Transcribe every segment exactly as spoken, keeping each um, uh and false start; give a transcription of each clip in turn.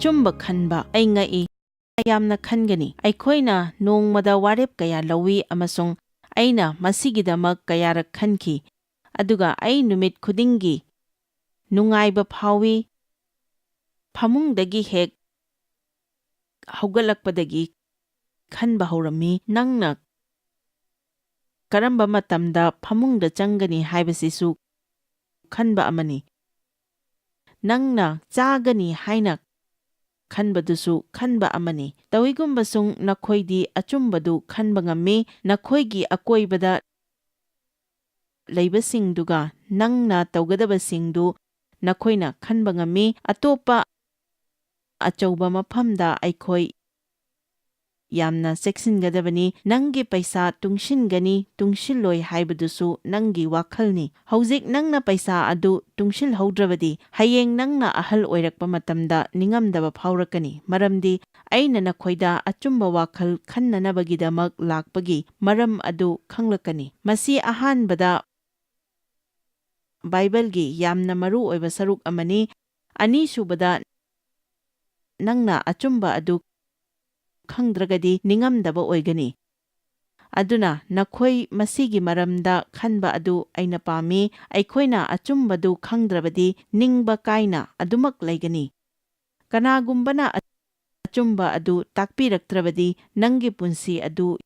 ꯑꯆꯨꯝꯕ ꯈꯟꯕ꯫ ꯑꯩ ꯉꯛꯏ꯫ ꯌꯥꯝꯅ ꯈꯟꯒꯅꯤ꯫ ꯑꯩꯈꯣꯏꯅ ꯅꯣꯡꯃꯗ ꯋꯥꯔꯦꯞ ꯀꯌꯥ ꯂꯧꯏ ꯑꯃꯁꯨꯡ ꯑꯩꯅ ꯃꯁꯤꯒꯤꯗꯃꯛ ꯀꯌꯥꯔꯛ ꯈꯟꯈꯤ, ꯑꯗꯨꯒ ꯑꯩ ꯅꯨꯃꯤꯠ ꯈꯨꯗꯤꯡꯒꯤ ꯅꯨꯡꯉꯥꯏꯕ ꯐꯥꯎꯏ꯫ ꯐꯃꯨꯡꯗꯒꯤ ꯍꯦꯛ ꯍꯧꯒꯠꯂꯛꯄꯗꯒꯤ ꯈꯟꯕ ꯍꯧꯔꯝꯃꯤ꯫ ꯅꯪꯅ ꯀꯔꯝꯕ ꯃꯇꯝꯗ ꯐꯃꯨꯡꯗ ꯆꯪꯒꯅꯤ ꯍꯥꯏꯕꯁꯤꯁꯨ ꯈꯟꯕ ꯑꯃꯅꯤ꯫ ꯅꯪꯅ ꯆꯥꯒꯅꯤ ꯍꯥꯏꯅ ꯈꯟꯕꯗꯨꯁꯨ ꯈꯟꯕ ꯑꯃꯅꯤ꯫ ꯇꯧꯏꯒꯨꯝꯕꯁꯨꯡ ꯅꯈꯣꯏꯗꯤ ꯑꯆꯨꯝꯕꯗꯨ ꯈꯟꯕ ꯉꯝꯃꯤ, ꯅꯈꯣꯏꯒꯤ ꯑꯀꯣꯏꯕꯗ ꯂꯩꯕꯁꯤꯡꯗꯨꯒ ꯅꯪꯅ ꯇꯧꯒꯗꯕꯁꯤꯡꯗꯨ ꯅꯈꯣꯏꯅ ꯈꯟꯕ ꯉꯝꯃꯤ꯫ ꯑꯇꯣꯞꯄ ꯑꯆꯧꯕ ꯃꯐꯝꯗ ꯑꯩꯈꯣꯏ ꯌꯥꯝꯅ ꯆꯦꯛꯁꯤꯟꯒꯗꯕꯅꯤ꯫ ꯅꯪꯒꯤ ꯄꯩꯁꯥ ꯇꯨꯡꯁꯤꯟꯒꯅꯤ, ꯇꯨꯡꯁꯤꯜꯂꯣꯏ ꯍꯥꯏꯕꯗꯨꯁꯨ ꯅꯪꯒꯤ ꯋꯥꯈꯜꯅꯤ꯫ ꯍꯧꯖꯤꯛ ꯅꯪꯅ ꯄꯩꯁꯥ ꯑꯗꯨ ꯇꯨꯡꯁꯤꯜꯍꯧꯗ꯭ꯔꯕꯗꯤ, ꯍꯌꯦꯡ ꯅꯪꯅ ꯑꯍꯜ ꯑꯣꯏꯔꯛꯄ ꯃꯇꯝꯗ ꯅꯤꯡꯉꯝꯗꯕ ꯐꯥꯎꯔꯛꯀꯅꯤ, ꯃꯔꯝꯗꯤ ꯑꯩꯅ ꯅꯈꯣꯏꯗ ꯑꯆꯨꯝꯕ ꯋꯥꯈꯜ ꯈꯟꯅꯅꯕꯒꯤꯗꯃꯛ ꯂꯥꯛꯄꯒꯤ ꯃꯔꯝ ꯑꯗꯨ ꯈꯪꯂꯛꯀꯅꯤ꯫ ꯃꯁꯤ ꯑꯍꯥꯟꯕꯗ ꯕꯥꯏꯕꯜꯒꯤ ꯌꯥꯝꯅ ꯃꯔꯨ ꯑꯣꯏꯕ ꯁꯔꯨꯛ ꯑꯃꯅꯤ꯫ ꯑꯅꯤꯁꯨꯕꯗ, ꯅꯪꯅ ꯑꯆꯨꯝꯕ ꯑꯗꯨ ꯈꯪꯗ꯭ꯔꯒꯗꯤ ꯅꯤꯡꯉꯝꯗꯕ ꯑꯣꯏꯒꯅꯤ꯫ ꯑꯗꯨꯅ ꯅꯈꯣꯏ ꯃꯁꯤꯒꯤ ꯃꯔꯝꯗ ꯈꯟꯕ ꯑꯗꯨ ꯑꯩꯅ ꯄꯥꯝꯃꯤ꯫ ꯑꯩꯈꯣꯏꯅ ꯑꯆꯨꯝꯕꯗꯨ ꯈꯪꯗ꯭ꯔꯕꯗꯤ ꯅꯤꯡꯕ ꯀꯥꯏꯅ ꯑꯗꯨꯃꯛ ꯂꯩꯒꯅꯤ꯫ ꯀꯅꯥꯒꯨꯝꯕꯅ ꯑꯆꯨꯝꯕ ꯑꯗꯨ ꯇꯥꯛꯄꯤꯔꯛꯇ꯭ꯔꯕꯗꯤ ꯅꯪꯒꯤ ꯄꯨꯟꯁꯤ ꯑꯗꯨ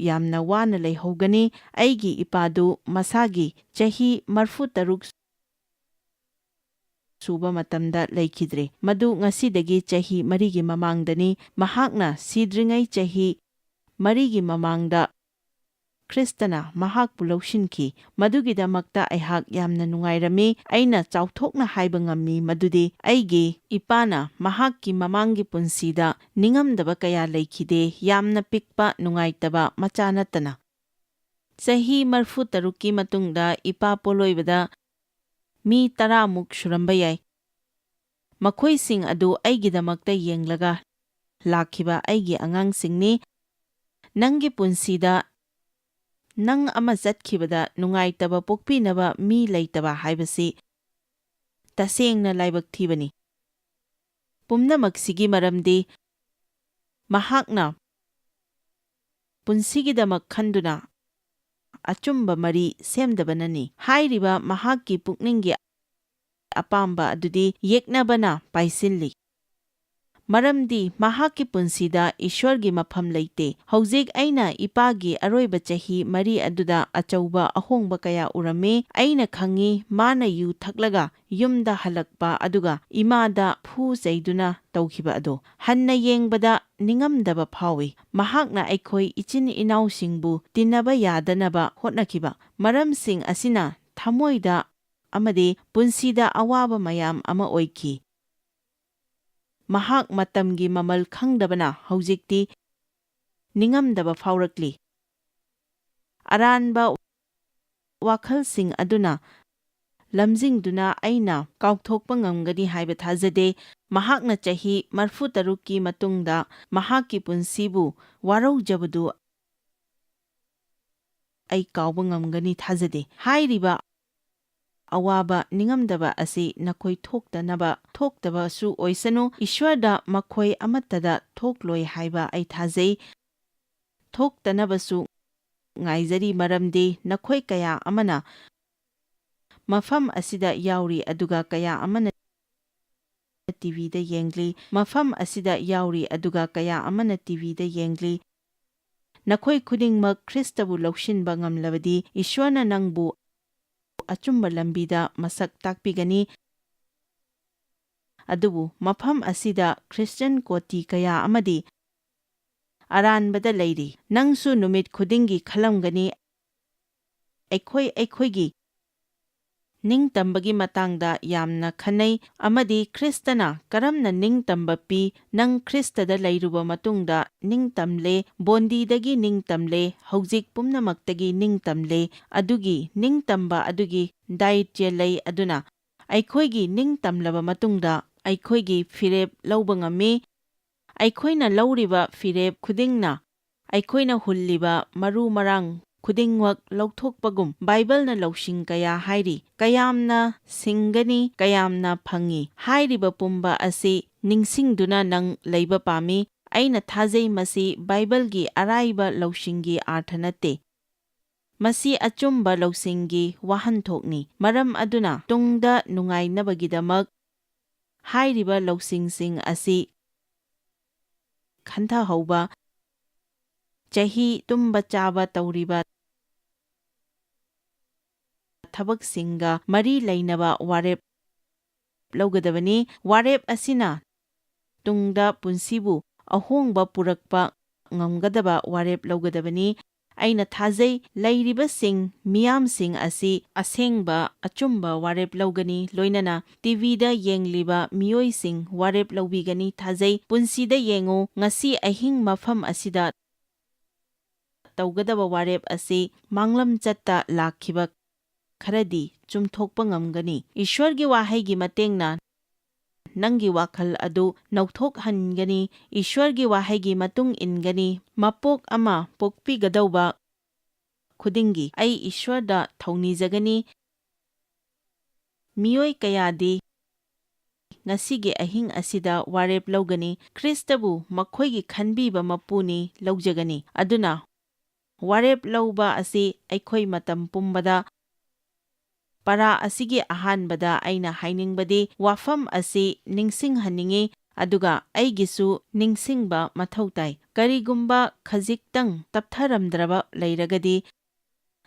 ꯌꯥꯝꯅ ꯋꯥꯅ ꯂꯩꯍꯧꯒꯅꯤ꯫ ꯑꯩꯒꯤ ꯏꯄꯥꯗꯨ ꯃꯁꯥꯒꯤ ꯆꯍꯤ ꯃꯔꯤꯐꯨ ꯇꯔꯨꯛ ꯁꯨꯕ ꯃꯇꯝꯗ ꯂꯩꯈꯤꯗ꯭ꯔꯦ꯫ ꯃꯗꯨ ꯉꯁꯤꯗꯒꯤ ꯆꯍꯤ ꯃꯔꯤꯒꯤ ꯃꯃꯥꯡꯗꯅꯤ꯫ ꯃꯍꯥꯛꯅ ꯁꯤꯗ꯭ꯔꯤꯉꯩ ꯆꯍꯤ ꯃꯔꯤꯒꯤ ꯃꯃꯥꯡꯗ ꯈ꯭ꯔꯤꯁꯇꯅ ꯃꯍꯥꯛꯄꯨ ꯂꯧꯁꯤꯟꯈꯤ꯫ ꯃꯗꯨꯒꯤꯗꯃꯛꯇ ꯑꯩꯍꯥꯛ ꯌꯥꯝꯅ ꯅꯨꯡꯉꯥꯏꯔꯝꯃꯤ꯫ ꯑꯩꯅ ꯆꯥꯎꯊꯣꯛꯅ ꯍꯥꯏꯕ ꯉꯝꯃꯤ ꯃꯗꯨꯗꯤ ꯑꯩꯒꯤ ꯏꯄꯥꯅ ꯃꯍꯥꯛꯀꯤ ꯃꯃꯥꯡꯒꯤ ꯄꯨꯟꯁꯤꯗ ꯅꯤꯡꯉꯝꯗꯕ ꯀꯌꯥ ꯂꯩꯈꯤꯗꯦ, ꯌꯥꯝꯅ ꯄꯤꯛꯄ, ꯅꯨꯡꯉꯥꯏꯇꯕ ꯃꯆꯥ ꯅꯠꯇꯅ꯫ ꯆꯍꯤ ꯃꯔꯤꯐꯨ ꯇꯔꯨꯛꯀꯤ ꯃꯇꯨꯡꯗ ꯏꯄꯥ ꯄꯣꯂꯣꯏꯕꯗ ꯃꯤ ꯇꯔꯥꯃꯨꯛ ꯁꯨꯔꯝꯕ ꯌꯥꯏ꯫ ꯃꯈꯣꯏꯁꯤꯡ ꯑꯗꯨ ꯑꯩꯒꯤꯗꯃꯛꯇ ꯌꯦꯡꯂꯒ ꯂꯥꯛꯈꯤꯕ ꯑꯩꯒꯤ ꯑꯉꯥꯡꯁꯤꯡꯅꯤ꯫ ꯅꯪꯒꯤ ꯄꯨꯟꯁꯤꯗ ꯅꯪ ꯑꯃ ꯆꯠꯈꯤꯕꯗ ꯅꯨꯡꯉꯥꯏꯇꯕ ꯄꯣꯛꯄꯤꯅꯕ ꯃꯤ ꯂꯩꯇꯕ ꯍꯥꯏꯕꯁꯤ ꯇꯁꯦꯡꯅ ꯂꯥꯏꯕꯛ ꯊꯤꯕꯅꯤ꯫ ꯄꯨꯝꯅꯃꯛꯁꯤꯒꯤ ꯃꯔꯝꯗꯤ ꯃꯍꯥꯛꯅ ꯄꯨꯟꯁꯤꯒꯤꯗꯃꯛ ꯈꯟꯗꯨꯅ ꯑꯆꯨꯝꯕ ꯃꯔꯤ ꯁꯦꯝꯗꯕꯅꯅꯤ꯫ ꯍꯥꯏꯔꯤꯕ ꯃꯍꯥꯛꯀꯤ ꯄꯨꯛꯅꯤꯡꯒꯤ ꯑꯄꯥꯝꯕ ꯑꯗꯨꯗꯤ ꯌꯦꯛꯅꯕꯅ ꯄꯥꯏꯁꯤꯜꯂꯤ꯫ ꯃꯔꯝꯗꯤ ꯃꯍꯥꯛꯀꯤ ꯄꯨꯟꯁꯤꯗ ꯏꯁ꯭ꯋꯔꯒꯤ ꯃꯐꯝ ꯂꯩꯇꯦ꯫ ꯍꯧꯖꯤꯛ ꯑꯩꯅ ꯏꯄꯥꯒꯤ ꯑꯔꯣꯏꯕ ꯆꯍꯤ ꯃꯔꯤ ꯑꯗꯨꯗ ꯑꯆꯧꯕ ꯑꯍꯣꯡꯕ ꯀꯌꯥ ꯎꯔꯝꯃꯤ꯫ ꯑꯩꯅ ꯈꯪꯏ, ꯃꯥꯅ ꯌꯨ ꯊꯛꯂꯒ ꯌꯨꯝꯗ ꯍꯜꯂꯛꯄ ꯑꯗꯨꯒ ꯏꯃꯥꯗ ꯐꯨ ꯆꯩꯗꯨꯅ ꯇꯧꯈꯤꯕ ꯑꯗꯣ꯫ ꯍꯟꯅ ꯌꯦꯡꯕꯗ ꯅꯤꯡꯉꯝꯗꯕ ꯐꯥꯎꯏ꯫ ꯃꯍꯥꯛꯅ ꯑꯩꯈꯣꯏ ꯏꯆꯤꯟ ꯏꯅꯥꯎꯁꯤꯡꯕꯨ ꯇꯤꯟꯅꯕ ꯌꯥꯗꯅꯕ ꯍꯣꯠꯅꯈꯤꯕ ꯃꯔꯝꯁꯤꯡ ꯑꯁꯤꯅ ꯊꯃꯣꯏꯗ ꯑꯃꯗꯤ ꯄꯨꯟꯁꯤꯗ ꯑꯋꯥꯕ ꯃꯌꯥꯝ ꯑꯃ ꯑꯣꯏꯈꯤ꯫ ꯃꯍꯥꯛ ꯃꯇꯝꯒꯤ ꯃꯃꯜ ꯈꯪꯗꯕꯅ ꯍꯧꯖꯤꯛꯇꯤ ꯅꯤꯡꯉꯝꯗꯕ ꯐꯥꯎꯔꯛꯂꯤ꯫ ꯑꯔꯥꯟꯕ ꯋꯥꯈꯜꯁꯤꯡ ꯑꯗꯨꯅ ꯂꯝꯖꯤꯡꯗꯨꯅ ꯑꯩꯅ ꯀꯥꯎꯊꯣꯛꯄ ꯉꯝꯒꯅꯤ ꯍꯥꯏꯕ ꯊꯥꯖꯗꯦ꯫ ꯃꯍꯥꯛꯅ ꯆꯍꯤ ꯃꯔꯤꯐꯨ ꯇꯔꯨꯛꯀꯤ ꯃꯇꯨꯡꯗ ꯃꯍꯥꯛꯀꯤ ꯄꯨꯟꯁꯤꯕꯨ ꯋꯥꯔꯧꯖꯕꯗꯨ ꯑꯩ ꯀꯥꯎꯕ ꯉꯝꯒꯅꯤ ꯊꯥꯖꯗꯦ꯫ ꯍꯥꯏꯔꯤꯕ ꯑꯋꯥꯕ ꯅꯤꯡꯉꯝꯗꯕ ꯑꯁꯤ ꯅꯈꯣꯏ ꯊꯣꯛꯇꯅꯕ, ꯊꯣꯛꯇꯕꯁꯨ ꯑꯣꯏꯁꯅꯨ꯫ ꯏꯁ꯭ꯋꯔꯗ ꯃꯈꯣꯏ ꯑꯃꯠꯇꯗ ꯊꯣꯛꯂꯣꯏ ꯍꯥꯏꯕ ꯑꯩ ꯊꯥꯖꯩ꯫ ꯊꯣꯛꯇꯅꯕꯁꯨ ꯉꯥꯏꯖꯔꯤ, ꯃꯔꯝꯗꯤ ꯅꯈꯣꯏ ꯀꯌꯥ ꯑꯃꯅ ꯃꯐꯝ ꯑꯁꯤꯗ ꯌꯥꯎꯔꯤ, ꯑꯗꯨꯒ ꯀꯌꯥ ꯑꯃꯅ ꯇꯤꯚꯤꯗ ꯌꯦꯡꯂꯤ꯫ ꯃꯐꯝ ꯑꯁꯤꯗ ꯌꯥꯎꯔꯤ, ꯑꯗꯨꯒ ꯀꯌꯥ ꯑꯃꯅ ꯇꯤꯚꯤꯗ ꯌꯦꯡꯂꯤ꯫ ꯅꯈꯣꯏ ꯈꯨꯗꯤꯡꯃꯛ ꯈ꯭ꯔꯤꯁꯇꯕꯨ ꯂꯧꯁꯤꯟꯕ ꯉꯝꯂꯕꯗꯤ, ꯏꯁ꯭ꯋꯔꯅ ꯅꯪꯕꯨ ꯑꯆꯨꯝꯕ ꯂꯝꯕꯤꯗ ꯃꯁꯛ ꯇꯥꯛꯄꯤꯒꯅꯤ꯫ ꯑꯗꯨꯕꯨ ꯃꯐꯝ ꯑꯁꯤꯗ ꯈ꯭ꯔꯤꯁꯇꯤꯌꯟ ꯀꯣꯇꯤ ꯀꯌꯥ ꯑꯃꯗꯤ ꯑꯔꯥꯟꯕꯗ ꯂꯩꯔꯤ꯫ ꯅꯪꯁꯨ ꯅꯨꯃꯤꯠ ꯈꯨꯗꯤꯡꯒꯤ ꯈꯜꯂꯝꯒꯅꯤ, ꯑꯩꯈꯣꯏ ꯑꯩꯈꯣꯏꯒꯤ ꯅꯤꯡꯇꯝꯕꯒꯤ ꯃꯇꯥꯡꯗ ꯌꯥꯝꯅ ꯈꯟꯅꯩ ꯑꯃꯗꯤ ꯈ꯭ꯔꯤꯁꯇꯅ ꯀꯔꯝꯅ ꯅꯤꯡꯇꯝꯕ ꯄꯤ? ꯅꯪ ꯈ꯭ꯔꯤꯁꯇꯗ ꯂꯩꯔꯨꯕ ꯃꯇꯨꯡꯗ ꯅꯤꯡꯇꯝꯂꯦ, ꯕꯣꯟꯗꯤꯗꯒꯤ ꯅꯤꯡꯇꯝꯂꯦ, ꯍꯧꯖꯤꯛ ꯄꯨꯝꯅꯃꯛꯇꯒꯤ ꯅꯤꯡꯇꯝꯂꯦ꯫ ꯑꯗꯨꯒꯤ ꯅꯤꯡꯇꯝꯕ ꯑꯗꯨꯒꯤ ꯗꯥꯏꯠꯌ ꯂꯩ, ꯑꯗꯨꯅ ꯑꯩꯈꯣꯏꯒꯤ ꯅꯤꯡꯇꯝꯂꯕ ꯃꯇꯨꯡꯗ ꯑꯩꯈꯣꯏꯒꯤ ꯐꯤꯔꯦꯞ ꯂꯧꯕ ꯉꯝꯃꯤ꯫ ꯑꯩꯈꯣꯏꯅ ꯂꯧꯔꯤꯕ ꯐꯤꯔꯦꯞ ꯈꯨꯗꯤꯡꯅ ꯑꯩꯈꯣꯏꯅ ꯍꯨꯜꯂꯤꯕ ꯃꯔꯨ ꯃꯔꯥꯡ ꯈꯨꯗꯤꯡꯃꯛ ꯂꯧꯊꯣꯛꯄꯒꯨꯝ, ꯕꯥꯏꯕꯜꯅ ꯂꯧꯁꯤꯡ ꯀꯌꯥ ꯍꯥꯏꯔꯤ꯫ ꯀꯌꯥꯝꯅ ꯁꯤꯡꯒꯅꯤ, ꯀꯌꯥꯝꯅ ꯐꯪꯏ ꯍꯥꯏꯔꯤꯕ ꯄꯨꯝꯕ ꯑꯁꯤ ꯅꯤꯡꯁꯤꯡꯗꯨꯅ ꯅꯪ ꯂꯩꯕ ꯄꯥꯝꯃꯤ꯫ ꯑꯩꯅ ꯊꯥꯖꯩ ꯃꯁꯤ ꯕꯥꯏꯕꯜꯒꯤ ꯑꯔꯥꯏꯕ ꯂꯧꯁꯤꯡꯒꯤ ꯑꯥꯔꯊ ꯅꯠꯇꯦ꯫ ꯃꯁꯤ ꯑꯆꯨꯝꯕ ꯂꯧꯁꯤꯡꯒꯤ ꯋꯥꯍꯟꯊꯣꯛꯅꯤ꯫ ꯃꯔꯝ ꯑꯗꯨꯅ ꯇꯨꯡꯗ ꯅꯨꯡꯉꯥꯏꯅꯕꯒꯤꯗꯃꯛ ꯍꯥꯏꯔꯤꯕ ꯂꯧꯁꯤꯡꯁꯤꯡ ꯑꯁꯤ ꯈꯟꯊꯍꯧꯕ, ꯆꯍꯤ ꯇꯨꯝꯕ ꯆꯥꯕ ꯇꯧꯔꯤꯕ ꯊꯕꯛꯁꯤꯡꯒ ꯃꯔꯤ ꯂꯩꯅꯕ ꯋꯥꯔꯦꯞ ꯂꯧꯒꯗꯕꯅꯤ꯫ ꯋꯥꯔꯦꯞ ꯑꯁꯤꯅ ꯇꯨꯡꯗ ꯄꯨꯟꯁꯤꯕꯨ ꯑꯍꯣꯡꯕ ꯄꯨꯔꯛꯄ ꯉꯝꯒꯗꯕ ꯋꯥꯔꯦꯞ ꯂꯧꯒꯗꯕꯅꯤ꯫ ꯑꯩꯅ ꯊꯥꯖꯩ, ꯂꯩꯔꯤꯕꯁꯤꯡ ꯃꯤꯌꯥꯝꯁꯤꯡ ꯑꯁꯤ ꯑꯁꯦꯡꯕ ꯑꯆꯨꯝꯕ ꯋꯥꯔꯦꯞ ꯂꯧꯒꯅꯤ, ꯂꯣꯏꯅꯅ ꯇꯤꯚꯤꯗ ꯌꯦꯡꯂꯤꯕ ꯃꯤꯑꯣꯏꯁꯤꯡ ꯋꯥꯔꯦꯞ ꯂꯧꯕꯤꯒꯅꯤ ꯊꯥꯖꯩ꯫ ꯄꯨꯟꯁꯤꯗ ꯌꯦꯡꯉꯨ, ꯉꯁꯤ ꯑꯍꯤꯡ ꯃꯐꯝ ꯑꯁꯤꯗ ꯇꯧꯒꯗꯕ ꯋꯥꯔꯦꯞ ꯑꯁꯤ ꯃꯥꯡꯂꯝꯆꯠꯇ ꯂꯥꯛꯈꯤꯕ ꯈꯔꯗꯤ ꯆꯨꯝꯊꯣꯛꯄ ꯉꯝꯒꯅꯤ꯫ ꯏꯁ꯭ꯋꯔꯒꯤ ꯋꯥꯍꯩꯒꯤ ꯃꯇꯦꯡꯅ ꯅꯪꯒꯤ ꯋꯥꯈꯜ ꯑꯗꯨ ꯅꯧꯊꯣꯛꯍꯟꯒꯅꯤ꯫ ꯏꯁ꯭ꯋꯔꯒꯤ ꯋꯥꯍꯩꯒꯤ ꯃꯇꯨꯡ ꯏꯟꯒꯅꯤ꯫ ꯃꯄꯣꯛ ꯑꯃ ꯄꯣꯛꯄꯤꯒꯗꯧꯕ ꯈꯨꯗꯤꯡꯒꯤ ꯑꯩ ꯏꯁ꯭ꯋꯔꯗ ꯊꯧꯅꯤꯖꯒꯅꯤ꯫ ꯃꯤꯑꯣꯏ ꯀꯌꯥꯗꯤ ꯉꯁꯤꯒꯤ ꯑꯍꯤꯡ ꯑꯁꯤꯗ ꯋꯥꯔꯦꯞ ꯂꯧꯒꯅꯤ꯫ ꯈ꯭ꯔꯤꯁꯇꯕꯨ ꯃꯈꯣꯏꯒꯤ ꯈꯟꯕꯤꯕ ꯃꯄꯨꯅꯤ ꯂꯧꯖꯒꯅꯤ꯫ ꯑꯗꯨꯅ ꯋꯥꯔꯦꯞ ꯂꯧꯕ ꯑꯁꯤ ꯑꯩꯈꯣꯏ ꯃꯇꯝ ꯄꯨꯝꯕꯗ ꯄꯔꯥ ꯑꯁꯤꯒꯤ ꯑꯍꯥꯟꯕꯗ ꯑꯩꯅ ꯍꯥꯏꯅꯤꯡꯕꯗꯤ ꯋꯥꯐꯝ ꯑꯁꯤ ꯅꯤꯡꯁꯤꯡꯍꯟꯅꯤꯡꯏ, ꯑꯗꯨꯒ ꯑꯩꯒꯤꯁꯨ ꯅꯤꯡꯁꯤꯡꯕ ꯃꯊꯧ ꯇꯥꯏ꯫ ꯀꯔꯤꯒꯨꯝꯕ ꯈꯖꯤꯛꯇꯪ ꯇꯞꯊꯔꯝꯗ꯭ꯔꯕ ꯂꯩꯔꯒꯗꯤ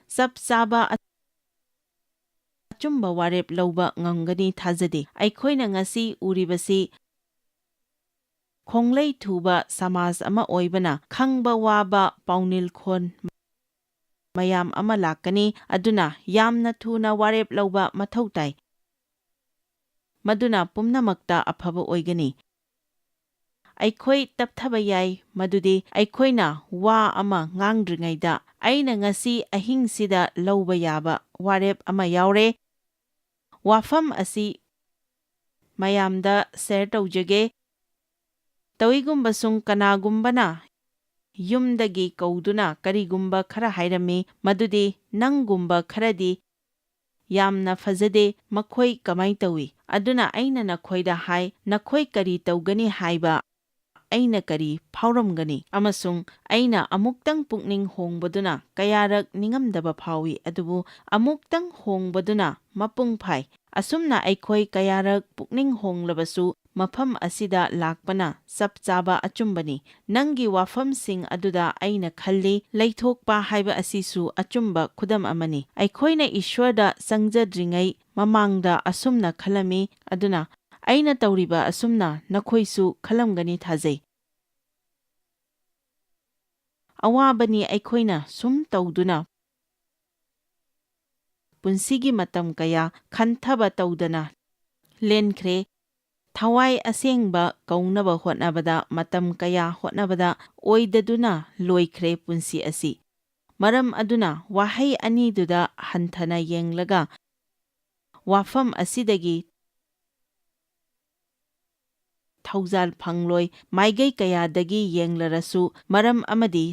ꯆꯞ ꯆꯥꯕ ꯑꯆꯨꯝꯕ ꯋꯥꯔꯦꯞ ꯂꯧꯕ ꯉꯝꯒꯅꯤ ꯊꯥꯖꯗꯦ꯫ ꯑꯩꯈꯣꯏꯅ ꯉꯁꯤ ꯎꯔꯤꯕꯁꯤ ꯈꯣꯡꯂꯩ ꯊꯨꯕ ꯁꯃꯥꯖ ꯑꯃ ꯑꯣꯏꯕꯅ ꯈꯪꯕ ꯋꯥꯕ ꯄꯥꯎꯅꯤꯜꯈꯣꯟ ꯃꯌꯥꯝ ꯑꯃ ꯂꯥꯛꯀꯅꯤ꯫ ꯑꯗꯨꯅ ꯌꯥꯝꯅ ꯊꯨꯅ ꯋꯥꯔꯦꯞ ꯂꯧꯕ ꯃꯊꯧ ꯇꯥꯏ꯫ ꯃꯗꯨꯅ ꯄꯨꯝꯅꯃꯛꯇ ꯑꯐꯕ ꯑꯣꯏꯒꯅꯤ꯫ ꯑꯩꯈꯣꯏ ꯇꯞꯊꯕ ꯌꯥꯏ, ꯃꯗꯨꯗꯤ ꯑꯩꯈꯣꯏꯅ ꯋꯥ ꯑꯃ ꯉꯥꯡꯗ꯭ꯔꯤꯉꯩꯗ ꯑꯩꯅ ꯉꯁꯤ ꯑꯍꯤꯡꯁꯤꯗ ꯂꯧꯕ ꯌꯥꯕ ꯋꯥꯔꯦꯞ ꯑꯃ ꯌꯥꯎꯔꯦ꯫ ꯋꯥꯐꯝ ꯑꯁꯤ ꯃꯌꯥꯝꯗ ꯁꯦꯌꯔ ꯇꯧꯖꯒꯦ꯫ ꯇꯧꯏꯒꯨꯝꯕꯁꯨꯡ ꯀꯅꯥꯒꯨꯝꯕꯅ ꯌꯨꯝꯗꯒꯤ ꯀꯧꯗꯨꯅ ꯀꯔꯤꯒꯨꯝꯕ ꯈꯔ ꯍꯥꯏꯔꯝꯃꯤ, ꯃꯗꯨꯗꯤ ꯅꯪꯒꯨꯝꯕ ꯈꯔꯗꯤ ꯌꯥꯝꯅ ꯐꯖꯗꯦ, ꯃꯈꯣꯏ ꯀꯃꯥꯏ ꯇꯧꯏ? ꯑꯗꯨꯅ ꯑꯩꯅ ꯅꯈꯣꯏꯗ ꯍꯥꯏ, ꯅꯈꯣꯏ ꯀꯔꯤ ꯇꯧꯒꯅꯤ ꯍꯥꯏꯕ ꯑꯩꯅ ꯀꯔꯤ ꯐꯥꯎꯔꯝꯒꯅꯤ? ꯑꯃꯁꯨꯡ ꯑꯩꯅ ꯑꯃꯨꯛꯇꯪ ꯄꯨꯛꯅꯤꯡ ꯍꯣꯡꯕꯗꯨꯅ ꯀꯌꯥꯔꯛ ꯅꯤꯡꯉꯝꯗꯕ ꯐꯥꯎꯏ, ꯑꯗꯨꯕꯨ ꯑꯃꯨꯛꯇꯪ ꯍꯣꯡꯕꯗꯨꯅ ꯃꯄꯨꯡ ꯐꯥꯏ꯫ ꯑꯁꯨꯝꯅ ꯑꯩꯈꯣꯏ ꯀꯌꯥꯔꯛ ꯄꯨꯛꯅꯤꯡ ꯍꯣꯡꯂꯕꯁꯨ, ꯃꯐꯝ ꯑꯁꯤꯗ ꯂꯥꯛꯄꯅ ꯆꯞ ꯆꯥꯕ ꯑꯆꯨꯝꯕꯅꯤ꯫ ꯅꯪꯒꯤ ꯋꯥꯐꯝꯁꯤꯡ ꯑꯗꯨꯗ ꯑꯩꯅ ꯈꯜꯂꯤ, ꯂꯩꯊꯣꯛꯄ ꯍꯥꯏꯕ ꯑꯁꯤꯁꯨ ꯑꯆꯨꯝꯕ ꯈꯨꯗꯝ ꯑꯃꯅꯤ꯫ ꯑꯩꯈꯣꯏꯅ ꯏꯁ꯭ꯋꯔꯗ ꯆꯪꯖꯗ꯭ꯔꯤꯉꯩ ꯃꯃꯥꯡꯗ ꯑꯁꯨꯝꯅ ꯈꯜꯂꯝꯃꯤ, ꯑꯗꯨꯅ ꯑꯩꯅ ꯇꯧꯔꯤꯕ ꯑꯁꯨꯝꯅ ꯅꯈꯣꯏꯁꯨ ꯈꯜꯂꯝꯒꯅꯤ ꯊꯥꯖꯩ꯫ ꯑꯋꯥꯕꯅꯤ ꯑꯩꯈꯣꯏꯅ ꯁꯨꯝ ꯇꯧꯗꯨꯅ ꯄꯨꯟꯁꯤꯒꯤ ꯃꯇꯝ ꯀꯌꯥ ꯈꯟꯊꯕ ꯇꯧꯗꯅ ꯂꯦꯟꯈ꯭ꯔꯦ꯫ ꯊꯋꯥꯏ ꯑꯁꯦꯡꯕ ꯀꯧꯅꯕ ꯍꯣꯠꯅꯕꯗ ꯃꯇꯝ ꯀꯌꯥ ꯍꯣꯠꯅꯕꯗ ꯑꯣꯏꯗꯗꯨꯅ ꯂꯣꯏꯈ꯭ꯔꯦ ꯄꯨꯟꯁꯤ ꯑꯁꯤ꯫ ꯃꯔꯝ ꯑꯗꯨꯅ ꯋꯥꯍꯩ ꯑꯅꯤꯗꯨꯗ ꯍꯟꯊꯅ ꯌꯦꯡꯂꯒ ꯋꯥꯐꯝ ꯑꯁꯤꯗꯒꯤ ꯊꯧꯖꯥꯜ ꯐꯪꯂꯣꯏ꯫ ꯃꯥꯏꯒꯩ ꯀꯌꯥꯗꯒꯤ ꯌꯦꯡꯂꯔꯁꯨ ꯃꯔꯝ ꯑꯃꯗꯤ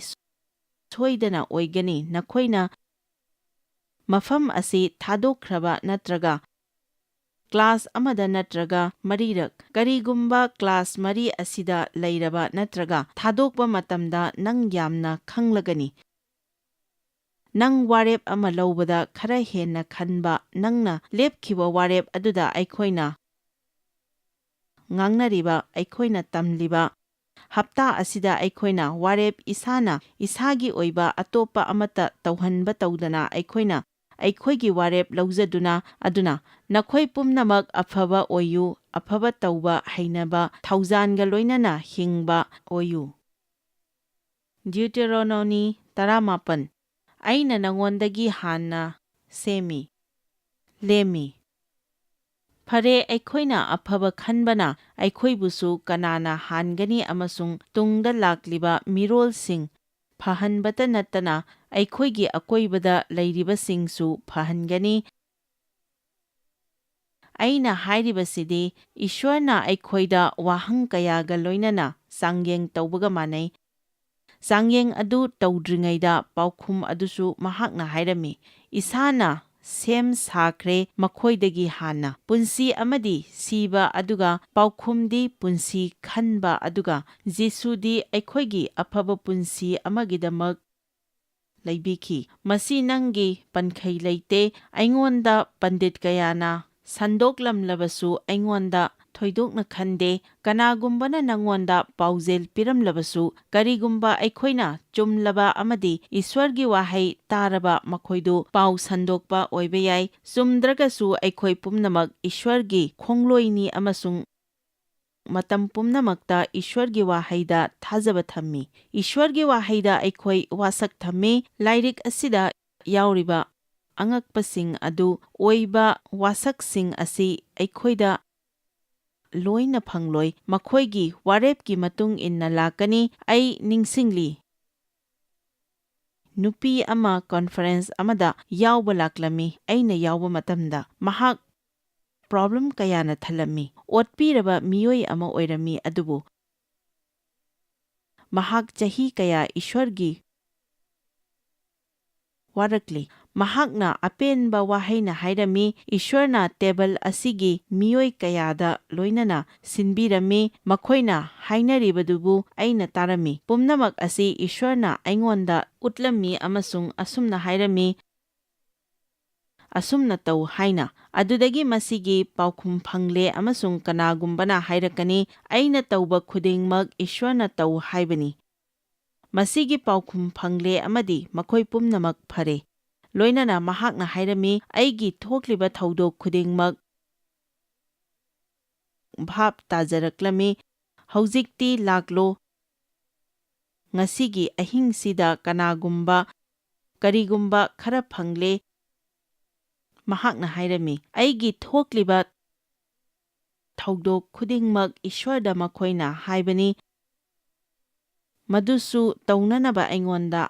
ꯁꯣꯏꯗꯅ ꯑꯣꯏꯒꯅꯤ꯫ ꯅꯈꯣꯏꯅ ꯃꯐꯝ ꯑꯁꯤ ꯊꯥꯗꯣꯛꯈ꯭ꯔꯕ ꯅꯠꯇ꯭ꯔꯒ ꯀ꯭ꯂꯥꯁ ꯑꯃꯗ ꯅꯠꯇ꯭ꯔꯒ ꯃꯔꯤꯔꯛ, ꯀꯔꯤꯒꯨꯝꯕ ꯀ꯭ꯂꯥꯁ ꯃꯔꯤ ꯑꯁꯤꯗ ꯂꯩꯔꯕ ꯅꯠꯇ꯭ꯔꯒ ꯊꯥꯗꯣꯛꯄ ꯃꯇꯝꯗ ꯅꯪ ꯌꯥꯝꯅ ꯈꯪꯂꯒꯅꯤ꯫ ꯅꯪ ꯋꯥꯔꯦꯞ ꯑꯃ ꯂꯧꯕꯗ ꯈꯔ ꯍꯦꯟꯅ ꯈꯟꯕ, ꯅꯪꯅ ꯂꯦꯞꯈꯤꯕ ꯋꯥꯔꯦꯞ ꯑꯗꯨꯗ ꯑꯩꯈꯣꯏꯅ ꯉꯥꯡꯅꯔꯤꯕ, ꯑꯩꯈꯣꯏꯅ ꯇꯝꯂꯤꯕ, ꯍꯞꯇꯥ ꯑꯁꯤꯗ ꯑꯩꯈꯣꯏꯅ ꯋꯥꯔꯦꯞ ꯏꯁꯥꯅ ꯏꯁꯥꯒꯤ ꯑꯣꯏꯕ ꯑꯇꯣꯞꯄ ꯑꯃꯠꯇ ꯇꯧꯍꯟꯕ ꯇꯧꯗꯅ ꯑꯩꯈꯣꯏꯅ ꯑꯩꯈꯣꯏꯒꯤ ꯋꯥꯔꯦꯞ ꯂꯧꯖꯗꯨꯅ, ꯑꯗꯨꯅ ꯅꯈꯣꯏ ꯄꯨꯝꯅꯃꯛ ꯑꯐꯕ ꯑꯣꯏꯌꯨ, ꯑꯐꯕ ꯇꯧꯕ ꯍꯩꯅꯕ, ꯊꯧꯖꯥꯟꯒ ꯂꯣꯏꯅꯅ ꯍꯤꯡꯕ ꯑꯣꯏꯌꯨ꯫ ꯗ꯭ꯌꯨꯇꯦꯔꯣꯅꯣꯃꯤ ꯇꯔꯥꯃꯥꯄꯟ꯫ ꯑꯩꯅ ꯅꯉꯣꯟꯗꯒꯤ ꯍꯥꯟꯅ ꯁꯦꯝꯃꯤ, ꯂꯦꯝꯃꯤ꯫ ꯐꯔꯦ, ꯑꯩꯈꯣꯏꯅ ꯑꯐꯕ ꯈꯟꯕꯅ ꯑꯩꯈꯣꯏꯕꯨꯁꯨ ꯀꯅꯥꯅ ꯍꯥꯟꯒꯅꯤ ꯑꯃꯁꯨꯡ ꯇꯨꯡꯗ ꯂꯥꯛꯂꯤꯕ ꯃꯤꯔꯣꯜꯁꯤꯡ ꯐꯍꯟꯕꯇ ꯅꯠꯇꯅ ꯑꯩꯈꯣꯏꯒꯤ ꯑꯀꯣꯏꯕꯗ ꯂꯩꯔꯤꯕꯁꯤꯡꯁꯨ ꯐꯍꯟꯒꯅꯤ꯫ ꯑꯩꯅ ꯍꯥꯏꯔꯤꯕꯁꯤꯗꯤ ꯏꯁ꯭ꯋꯔꯅ ꯑꯩꯈꯣꯏꯗ ꯋꯥꯍꯪ ꯀꯌꯥꯒ ꯂꯣꯏꯅꯅ ꯆꯥꯡꯌꯦꯡ ꯇꯧꯕꯒ ꯃꯥꯟꯅꯩ꯫ ꯆꯥꯡꯌꯦꯡ ꯑꯗꯨ ꯇꯧꯗ꯭ꯔꯤꯉꯩꯗ ꯄꯥꯎꯈꯨꯝ ꯑꯗꯨꯁꯨ ꯃꯍꯥꯛꯅ ꯍꯥꯏꯔꯝꯃꯤ, "ꯏꯁꯥꯅ ꯁꯦꯝ ꯁꯥꯈ꯭ꯔꯦ ꯃꯈꯣꯏꯗꯒꯤ ꯍꯥꯟꯅ꯫ ꯄꯨꯟꯁꯤ ꯑꯃꯗꯤ ꯁꯤꯕ ꯑꯗꯨꯒ ꯄꯥꯎꯈꯨꯝꯗꯤ ꯄꯨꯟꯁꯤ ꯈꯟꯕ ꯑꯗꯨꯒ ꯖꯤꯁꯨꯗꯤ ꯑꯩꯈꯣꯏꯒꯤ ꯑꯐꯕ ꯄꯨꯟꯁꯤ ꯑꯃꯒꯤꯗꯃꯛ ꯂꯩꯕꯤꯈꯤ꯫ ꯃꯁꯤ ꯅꯪꯒꯤ ꯄꯟꯈꯩ ꯂꯩꯇꯦ꯫ ꯑꯩꯉꯣꯟꯗ ꯄꯟꯗꯤꯠ ꯀꯌꯥꯅ ꯁꯟꯗꯣꯛꯂꯝꯂꯕꯁꯨ ꯑꯩꯉꯣꯟꯗ ꯊꯣꯏꯗꯣꯛꯅ ꯈꯟꯗꯦ꯫ ꯀꯅꯥꯒꯨꯝꯕꯅ ꯅꯪꯉꯣꯟꯗ ꯄꯥꯎꯖꯦꯜ ꯄꯤꯔꯝꯂꯕꯁꯨ, ꯀꯔꯤꯒꯨꯝꯕ ꯑꯩꯈꯣꯏꯅ ꯆꯨꯝꯂꯕ ꯑꯃꯗꯤ ꯏꯁ꯭ꯋꯔꯒꯤ ꯋꯥꯍꯩ ꯇꯥꯔꯕ ꯃꯈꯣꯏꯗꯨ ꯄꯥꯎ ꯁꯟꯗꯣꯛꯄ ꯑꯣꯏꯕ ꯌꯥꯏ꯫ ꯆꯨꯝꯗ꯭ꯔꯒꯁꯨ ꯑꯩꯈꯣꯏ ꯄꯨꯝꯅꯃꯛ ꯏꯁ꯭ꯋꯔꯒꯤ ꯈꯣꯡꯂꯣꯏꯅꯤ ꯑꯃꯁꯨꯡ ꯃꯇꯝ ꯄꯨꯝꯅꯃꯛꯇ ꯏꯁ꯭ꯋꯔꯒꯤ ꯋꯥꯍꯩꯗ ꯊꯥꯖꯕ ꯊꯝꯃꯤ꯫ ꯏꯁ꯭ꯋꯔꯒꯤ ꯋꯥꯍꯩꯗ ꯑꯩꯈꯣꯏ ꯋꯥꯁꯛ ꯊꯝꯃꯤ꯫ ꯂꯥꯏꯔꯤꯛ ꯑꯁꯤꯗ ꯌꯥꯎꯔꯤꯕ ꯑꯉꯛꯄꯁꯤꯡ ꯑꯗꯨ ꯑꯣꯏꯕ ꯋꯥꯁꯛꯁꯤꯡ ꯑꯁꯤ ꯑꯩꯈꯣꯏꯗ ꯂꯣꯏꯅ ꯐꯪꯂꯣꯏ꯫ ꯃꯈꯣꯏꯒꯤ ꯋꯥꯔꯦꯞꯀꯤ ꯃꯇꯨꯡ ꯏꯟꯅ ꯂꯥꯛꯀꯅꯤ꯫ ꯑꯩ ꯅꯤꯡꯁꯤꯡꯂꯤ, ꯅꯨꯄꯤ ꯑꯃ ꯀꯟꯐꯔꯦꯟꯁ ꯑꯃꯗ ꯌꯥꯎꯕ ꯂꯥꯛꯂꯝꯃꯤ꯫ ꯑꯩꯅ ꯌꯥꯎꯕ ꯃꯇꯝꯗ ꯃꯍꯥꯛ ꯄ꯭ꯔꯣꯕ꯭ꯂꯦꯝ ꯀꯌꯥꯅ ꯊꯜꯂꯝꯃꯤ꯫ ꯑꯣꯠꯄꯤꯔꯕ ꯃꯤꯑꯣꯏ ꯑꯃ ꯑꯣꯏꯔꯝꯃꯤ, ꯑꯗꯨꯕꯨ ꯃꯍꯥꯛ ꯆꯍꯤ ꯀꯌꯥ ꯏꯁ꯭ꯋꯔꯒꯤ ꯋꯥꯔꯛꯂꯤ꯫ ꯃꯍꯥꯛꯅ ꯑꯄꯦꯟꯕ ꯋꯥꯍꯩꯅ ꯍꯥꯏꯔꯝꯃꯤ, "ꯏꯁ꯭ꯋꯔꯅ ꯇꯦꯕꯜ ꯑꯁꯤꯒꯤ ꯃꯤꯑꯣꯏ ꯀꯌꯥꯗ ꯂꯣꯏꯅꯅ ꯁꯤꯟꯕꯤꯔꯝꯃꯤ꯫ ꯃꯈꯣꯏꯅ ꯍꯥꯏꯅꯔꯤꯕꯗꯨꯕꯨ ꯑꯩꯅ ꯇꯥꯔꯝꯃꯤ꯫ ꯄꯨꯝꯅꯃꯛ ꯑꯁꯤ ꯏꯁ꯭ꯋꯔꯅ ꯑꯩꯉꯣꯟꯗ ꯎꯠꯂꯝꯃꯤ ꯑꯃꯁꯨꯡ ꯑꯁꯨꯝꯅ ꯍꯥꯏꯔꯝꯃꯤ, ꯑꯁꯨꯝꯅ ꯇꯧ ꯍꯥꯏꯅ꯫ ꯑꯗꯨꯗꯒꯤ ꯃꯁꯤꯒꯤ ꯄꯥꯎꯈꯨꯝ ꯐꯪꯂꯦ ꯑꯃꯁꯨꯡ ꯀꯅꯥꯒꯨꯝꯕꯅ ꯍꯥꯏꯔꯛꯀꯅꯤ, 'ꯑꯩꯅ ꯇꯧꯕ ꯈꯨꯗꯤꯡꯃꯛ ꯏꯁ꯭ꯋꯔꯅ ꯇꯧ ꯍꯥꯏꯕꯅꯤ꯫ ꯃꯁꯤꯒꯤ ꯄꯥꯎꯈꯨꯝ ꯐꯪꯂꯦ ꯑꯃꯗꯤ ꯃꯈꯣꯏ ꯄꯨꯝꯅꯃꯛ ꯐꯔꯦ꯫ ꯂꯣꯏꯅꯅ ꯃꯍꯥꯛꯅ ꯍꯥꯏꯔꯝꯃꯤ, "ꯑꯩꯒꯤ ꯊꯣꯛꯂꯤꯕ ꯊꯧꯗꯣꯛ ꯈꯨꯗꯤꯡꯃꯛ ꯚꯥꯞ ꯇꯥꯖꯔꯛꯂꯝꯃꯤ꯫ ꯍꯧꯖꯤꯛꯇꯤ ꯂꯥꯛꯂꯣ꯫ ꯉꯁꯤꯒꯤ ꯑꯍꯤꯡꯁꯤꯗ ꯀꯅꯥꯒꯨꯝꯕ, ꯀꯔꯤꯒꯨꯝꯕ ꯈꯔ ꯐꯪꯂꯦ꯫" ꯃꯍꯥꯛꯅ ꯍꯥꯏꯔꯝꯃꯤ, "ꯑꯩꯒꯤ ꯊꯣꯛꯂꯤꯕ ꯊꯧꯗꯣꯛ ꯈꯨꯗꯤꯡꯃꯛ ꯏꯁ꯭ꯋꯔꯗ ꯃꯈꯣꯏꯅ ꯍꯥꯏꯕꯅꯤ꯫ ꯃꯗꯨꯁꯨ ꯇꯧꯅꯅꯕ ꯑꯩꯉꯣꯟꯗ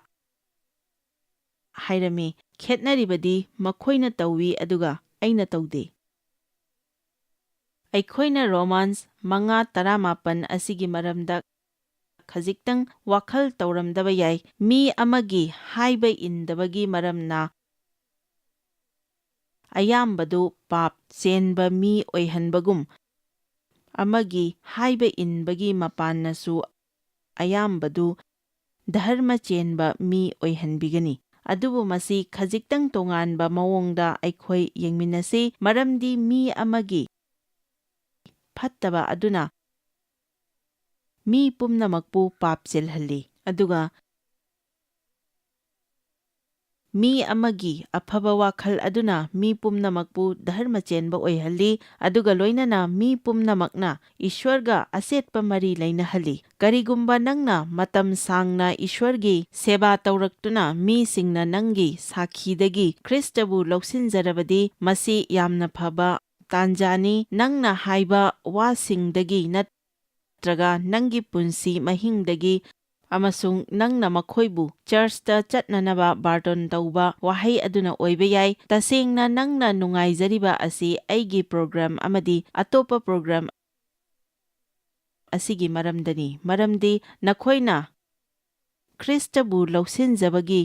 ꯍꯥꯏꯔꯝꯃꯤ꯫ ꯈꯦꯠꯅꯔꯤꯕꯗꯤ ꯃꯈꯣꯏꯅ ꯇꯧꯏ ꯑꯗꯨꯒ ꯑꯩꯅ ꯇꯧꯗꯦ꯫" ꯑꯩꯈꯣꯏꯅ ꯔꯣꯃꯥꯟꯁ ꯃꯉꯥ ꯇꯔꯥꯃꯥꯄꯟ ꯑꯁꯤꯒꯤ ꯃꯔꯝꯗ ꯈꯖꯤꯛꯇꯪ ꯋꯥꯈꯜ ꯇꯧꯔꯝꯗꯕ ꯌꯥꯏ꯫ ꯃꯤ ꯑꯃꯒꯤ ꯍꯥꯏꯕ ꯏꯟꯗꯕꯒꯤ ꯃꯔꯝꯅ ꯑꯌꯥꯝꯕꯗꯨ ꯄꯥꯞ ꯆꯦꯟꯕ ꯃꯤ ꯑꯣꯏꯍꯟꯕꯒꯨꯝ, ꯑꯃꯒꯤ ꯍꯥꯏꯕ ꯏꯟꯕꯒꯤ ꯃꯄꯥꯟꯅꯁꯨ ꯑꯌꯥꯝꯕꯗꯨ ꯙꯔꯃ ꯆꯦꯟꯕ ꯃꯤ ꯑꯣꯏꯍꯟꯕꯤꯒꯅꯤ꯫ ꯑꯗꯨꯕꯨ ꯃꯁꯤ ꯈꯖꯤꯛꯇꯪ ꯇꯣꯉꯥꯟꯕ ꯃꯑꯣꯡꯗ ꯑꯩꯈꯣꯏ ꯌꯦꯡꯃꯤꯟꯅꯁꯤ, ꯃꯔꯝꯗꯤ ꯃꯤ ꯑꯃꯒꯤ ꯐꯠꯇꯕ ꯑꯗꯨꯅ ꯃꯤ ꯄꯨꯝꯅꯃꯛꯄꯨ ꯄꯥꯞ ꯆꯦꯜꯍꯜꯂꯤ, ꯑꯗꯨꯒ ꯃꯤ ꯑꯃꯒꯤ ꯑꯐꯕ ꯋꯥꯈꯜ ꯑꯗꯨꯅ ꯃꯤ ꯄꯨꯝꯅꯃꯛꯄꯨ ꯙꯔꯃ ꯆꯦꯟꯕ ꯑꯣꯏꯍꯜꯂꯤ, ꯑꯗꯨꯒ ꯂꯣꯏꯅꯅ ꯃꯤ ꯄꯨꯝꯅꯃꯛꯅ ꯏꯁ꯭ꯋꯔꯒ ꯑꯆꯦꯠꯄ ꯃꯔꯤ ꯂꯩꯅꯍꯜꯂꯤ꯫ ꯀꯔꯤꯒꯨꯝꯕ ꯅꯪꯅ ꯃꯇꯝ ꯁꯥꯡꯅ ꯏꯁ꯭ꯋꯔꯒꯤ ꯁꯦꯕꯥ ꯇꯧꯔꯛꯇꯨꯅ ꯃꯤꯁꯤꯡꯅ ꯅꯪꯒꯤ ꯁꯥꯈꯤꯗꯒꯤ ꯈ꯭ꯔꯤꯁꯇꯕꯨ ꯂꯧꯁꯤꯟꯖꯔꯕꯗꯤ, ꯃꯁꯤ ꯌꯥꯝꯅ ꯐꯕ ꯇꯥꯟꯖꯥꯅꯤ꯫ ꯅꯪꯅ ꯍꯥꯏꯕ ꯋꯥꯁꯤꯡꯗꯒꯤ ꯅꯠꯇ꯭ꯔꯒ ꯅꯪꯒꯤ ꯄꯨꯟꯁꯤ ꯃꯍꯤꯡꯗꯒꯤ ꯑꯃꯁꯨꯡ ꯅꯪꯅ ꯃꯈꯣꯏꯕꯨ ꯆꯔꯆꯇ ꯆꯠꯅꯅꯕ ꯕꯥꯔꯇꯣꯟ ꯇꯧꯕ ꯋꯥꯍꯩ ꯑꯗꯨꯅ ꯑꯣꯏꯕ ꯌꯥꯏ꯫ ꯇꯁꯦꯡꯅ ꯅꯪꯅ ꯅꯨꯡꯉꯥꯏꯖꯔꯤꯕ ꯑꯁꯤ ꯑꯩꯒꯤ ꯄ꯭ꯔꯣꯒ꯭ꯔꯥꯝ ꯑꯃꯗꯤ ꯑꯇꯣꯞꯄ ꯄ꯭ꯔꯣꯒ꯭ꯔꯥꯝ ꯑꯁꯤꯒꯤ ꯃꯔꯝꯗꯅꯤ, ꯃꯔꯝꯗꯤ ꯅꯈꯣꯏꯅ ꯈ꯭ꯔꯤꯁꯇꯕꯨ ꯂꯧꯁꯤꯟꯖꯕꯒꯤ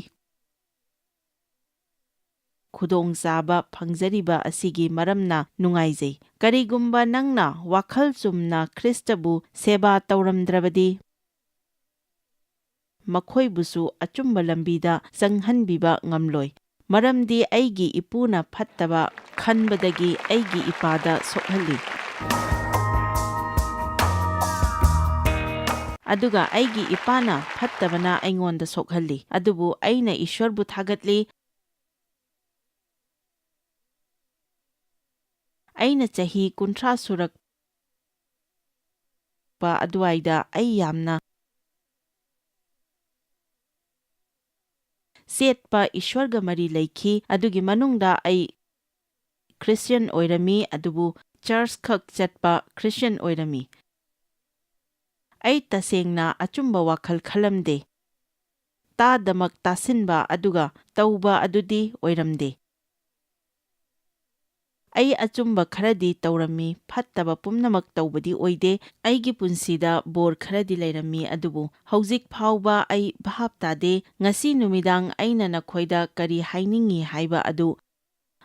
ꯈꯨꯗꯣꯡꯆꯥꯕ ꯐꯪꯖꯔꯤꯕ ꯑꯁꯤꯒꯤ ꯃꯔꯝꯅ ꯅꯨꯡꯉꯥꯏꯖꯩ꯫ ꯀꯔꯤꯒꯨꯝꯕ ꯅꯪꯅ ꯋꯥꯈꯜ ꯆꯨꯝꯅ ꯈ꯭ꯔꯤꯁꯇꯕꯨ ꯁꯦꯕꯥ ꯇꯧꯔꯝꯗ꯭ꯔꯕꯗꯤ, ꯃꯈꯣꯏꯕꯨꯁꯨ ꯑꯆꯨꯝꯕ ꯂꯝꯕꯤꯗ ꯆꯪꯍꯟꯕꯤꯕ ꯉꯝꯂꯣꯏ, ꯃꯔꯝꯗꯤ ꯑꯩꯒꯤ ꯏꯄꯨꯅ ꯐꯠꯇꯕ ꯈꯟꯕꯗꯒꯤ ꯑꯩꯒꯤ ꯏꯄꯥꯗ ꯁꯣꯛꯍꯜꯂꯤ꯫ ꯑꯗꯨꯒ ꯑꯩꯒꯤ ꯏꯄꯥꯅ ꯐꯠꯇꯕꯅ ꯑꯩꯉꯣꯟꯗ ꯁꯣꯛꯍꯜꯂꯤ꯫ ꯑꯗꯨꯕꯨ ꯑꯩꯅ ꯏꯁ꯭ꯋꯔꯕꯨ ꯊꯥꯒꯠꯂꯤ꯫ ꯑꯩꯅ ꯆꯍꯤ ꯀꯨꯟꯊ꯭ꯔꯥ ꯁꯨꯔꯛꯄ ꯑꯗꯨꯋꯥꯏꯗ ꯑꯩ ꯌꯥꯝꯅ ꯆꯦꯠꯄ ꯏꯁ꯭ꯋꯔꯒ ꯃꯔꯤ ꯂꯩꯈꯤ꯫ ꯑꯗꯨꯒꯤ ꯃꯅꯨꯡꯗ ꯑꯩ ꯈ꯭ꯔꯤꯁꯇꯤꯌꯟ ꯑꯣꯏꯔꯝꯃꯤ, ꯑꯗꯨꯕꯨ ꯆꯔꯆꯈꯛ ꯆꯠꯄ ꯈ꯭ꯔꯤꯁꯇꯤꯌꯟ ꯑꯣꯏꯔꯝꯃꯤ꯫ ꯑꯩ ꯇꯁꯦꯡꯅ ꯑꯆꯨꯝꯕ ꯋꯥꯈꯜ ꯈꯜꯂꯝꯗꯦ꯫ ꯇꯥꯗꯃꯛ ꯇꯥꯁꯤꯟꯕ ꯑꯗꯨꯒ ꯇꯧꯕ ꯑꯗꯨꯗꯤ ꯑꯣꯏꯔꯝꯗꯦ꯫ ꯑꯩ ꯑꯆꯨꯝꯕ ꯈꯔꯗꯤ ꯇꯧꯔꯝꯃꯤ, ꯐꯠꯇꯕ ꯄꯨꯝꯅꯃꯛ ꯇꯧꯕꯗꯤ ꯑꯣꯏꯗꯦ꯫ ꯑꯩꯒꯤ ꯄꯨꯟꯁꯤꯗ ꯕꯣꯔ ꯈꯔꯗꯤ ꯂꯩꯔꯝꯃꯤ, ꯑꯗꯨꯕꯨ ꯍꯧꯖꯤꯛ ꯐꯥꯎꯕ ꯑꯩ ꯚꯥꯞ ꯇꯥꯗꯦ꯫ ꯉꯁꯤ ꯅꯨꯃꯤꯗꯥꯡ ꯑꯩꯅ ꯅꯈꯣꯏꯗ ꯀꯔꯤ ꯍꯥꯏꯅꯤꯡꯏ ꯍꯥꯏꯕ ꯑꯗꯨ,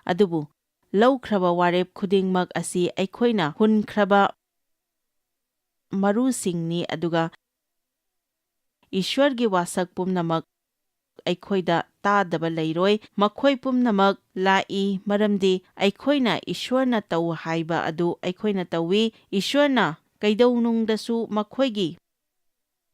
ꯑꯗꯨꯕꯨ ꯂꯧꯈ꯭ꯔꯕ ꯋꯥꯔꯦꯞ ꯈꯨꯗꯤꯡꯃꯛ ꯑꯁꯤ ꯑꯩꯈꯣꯏꯅ ꯍꯨꯟꯈ꯭ꯔꯕ ꯃꯔꯨꯁꯤꯡꯅꯤ, ꯑꯗꯨꯒ ꯏꯁ꯭ꯋꯔꯒꯤ ꯋꯥꯁꯛ ꯄꯨꯝꯅꯃꯛ ꯑꯩꯈꯣꯏꯗ ꯇꯥꯗꯕ ꯂꯩꯔꯣꯏ꯫ ꯃꯈꯣꯏ ꯄꯨꯝꯅꯃꯛ ꯂꯥꯛꯏ, ꯃꯔꯝꯗꯤ ꯑꯩꯈꯣꯏꯅ ꯏꯁ꯭ꯋꯔꯅ ꯇꯧ ꯍꯥꯏꯕ ꯑꯗꯨ ꯑꯩꯈꯣꯏꯅ ꯇꯧꯏ꯫ ꯏꯁ꯭ꯋꯔꯅ ꯀꯩꯗꯧꯅꯨꯡꯗꯁꯨ ꯃꯈꯣꯏꯒꯤ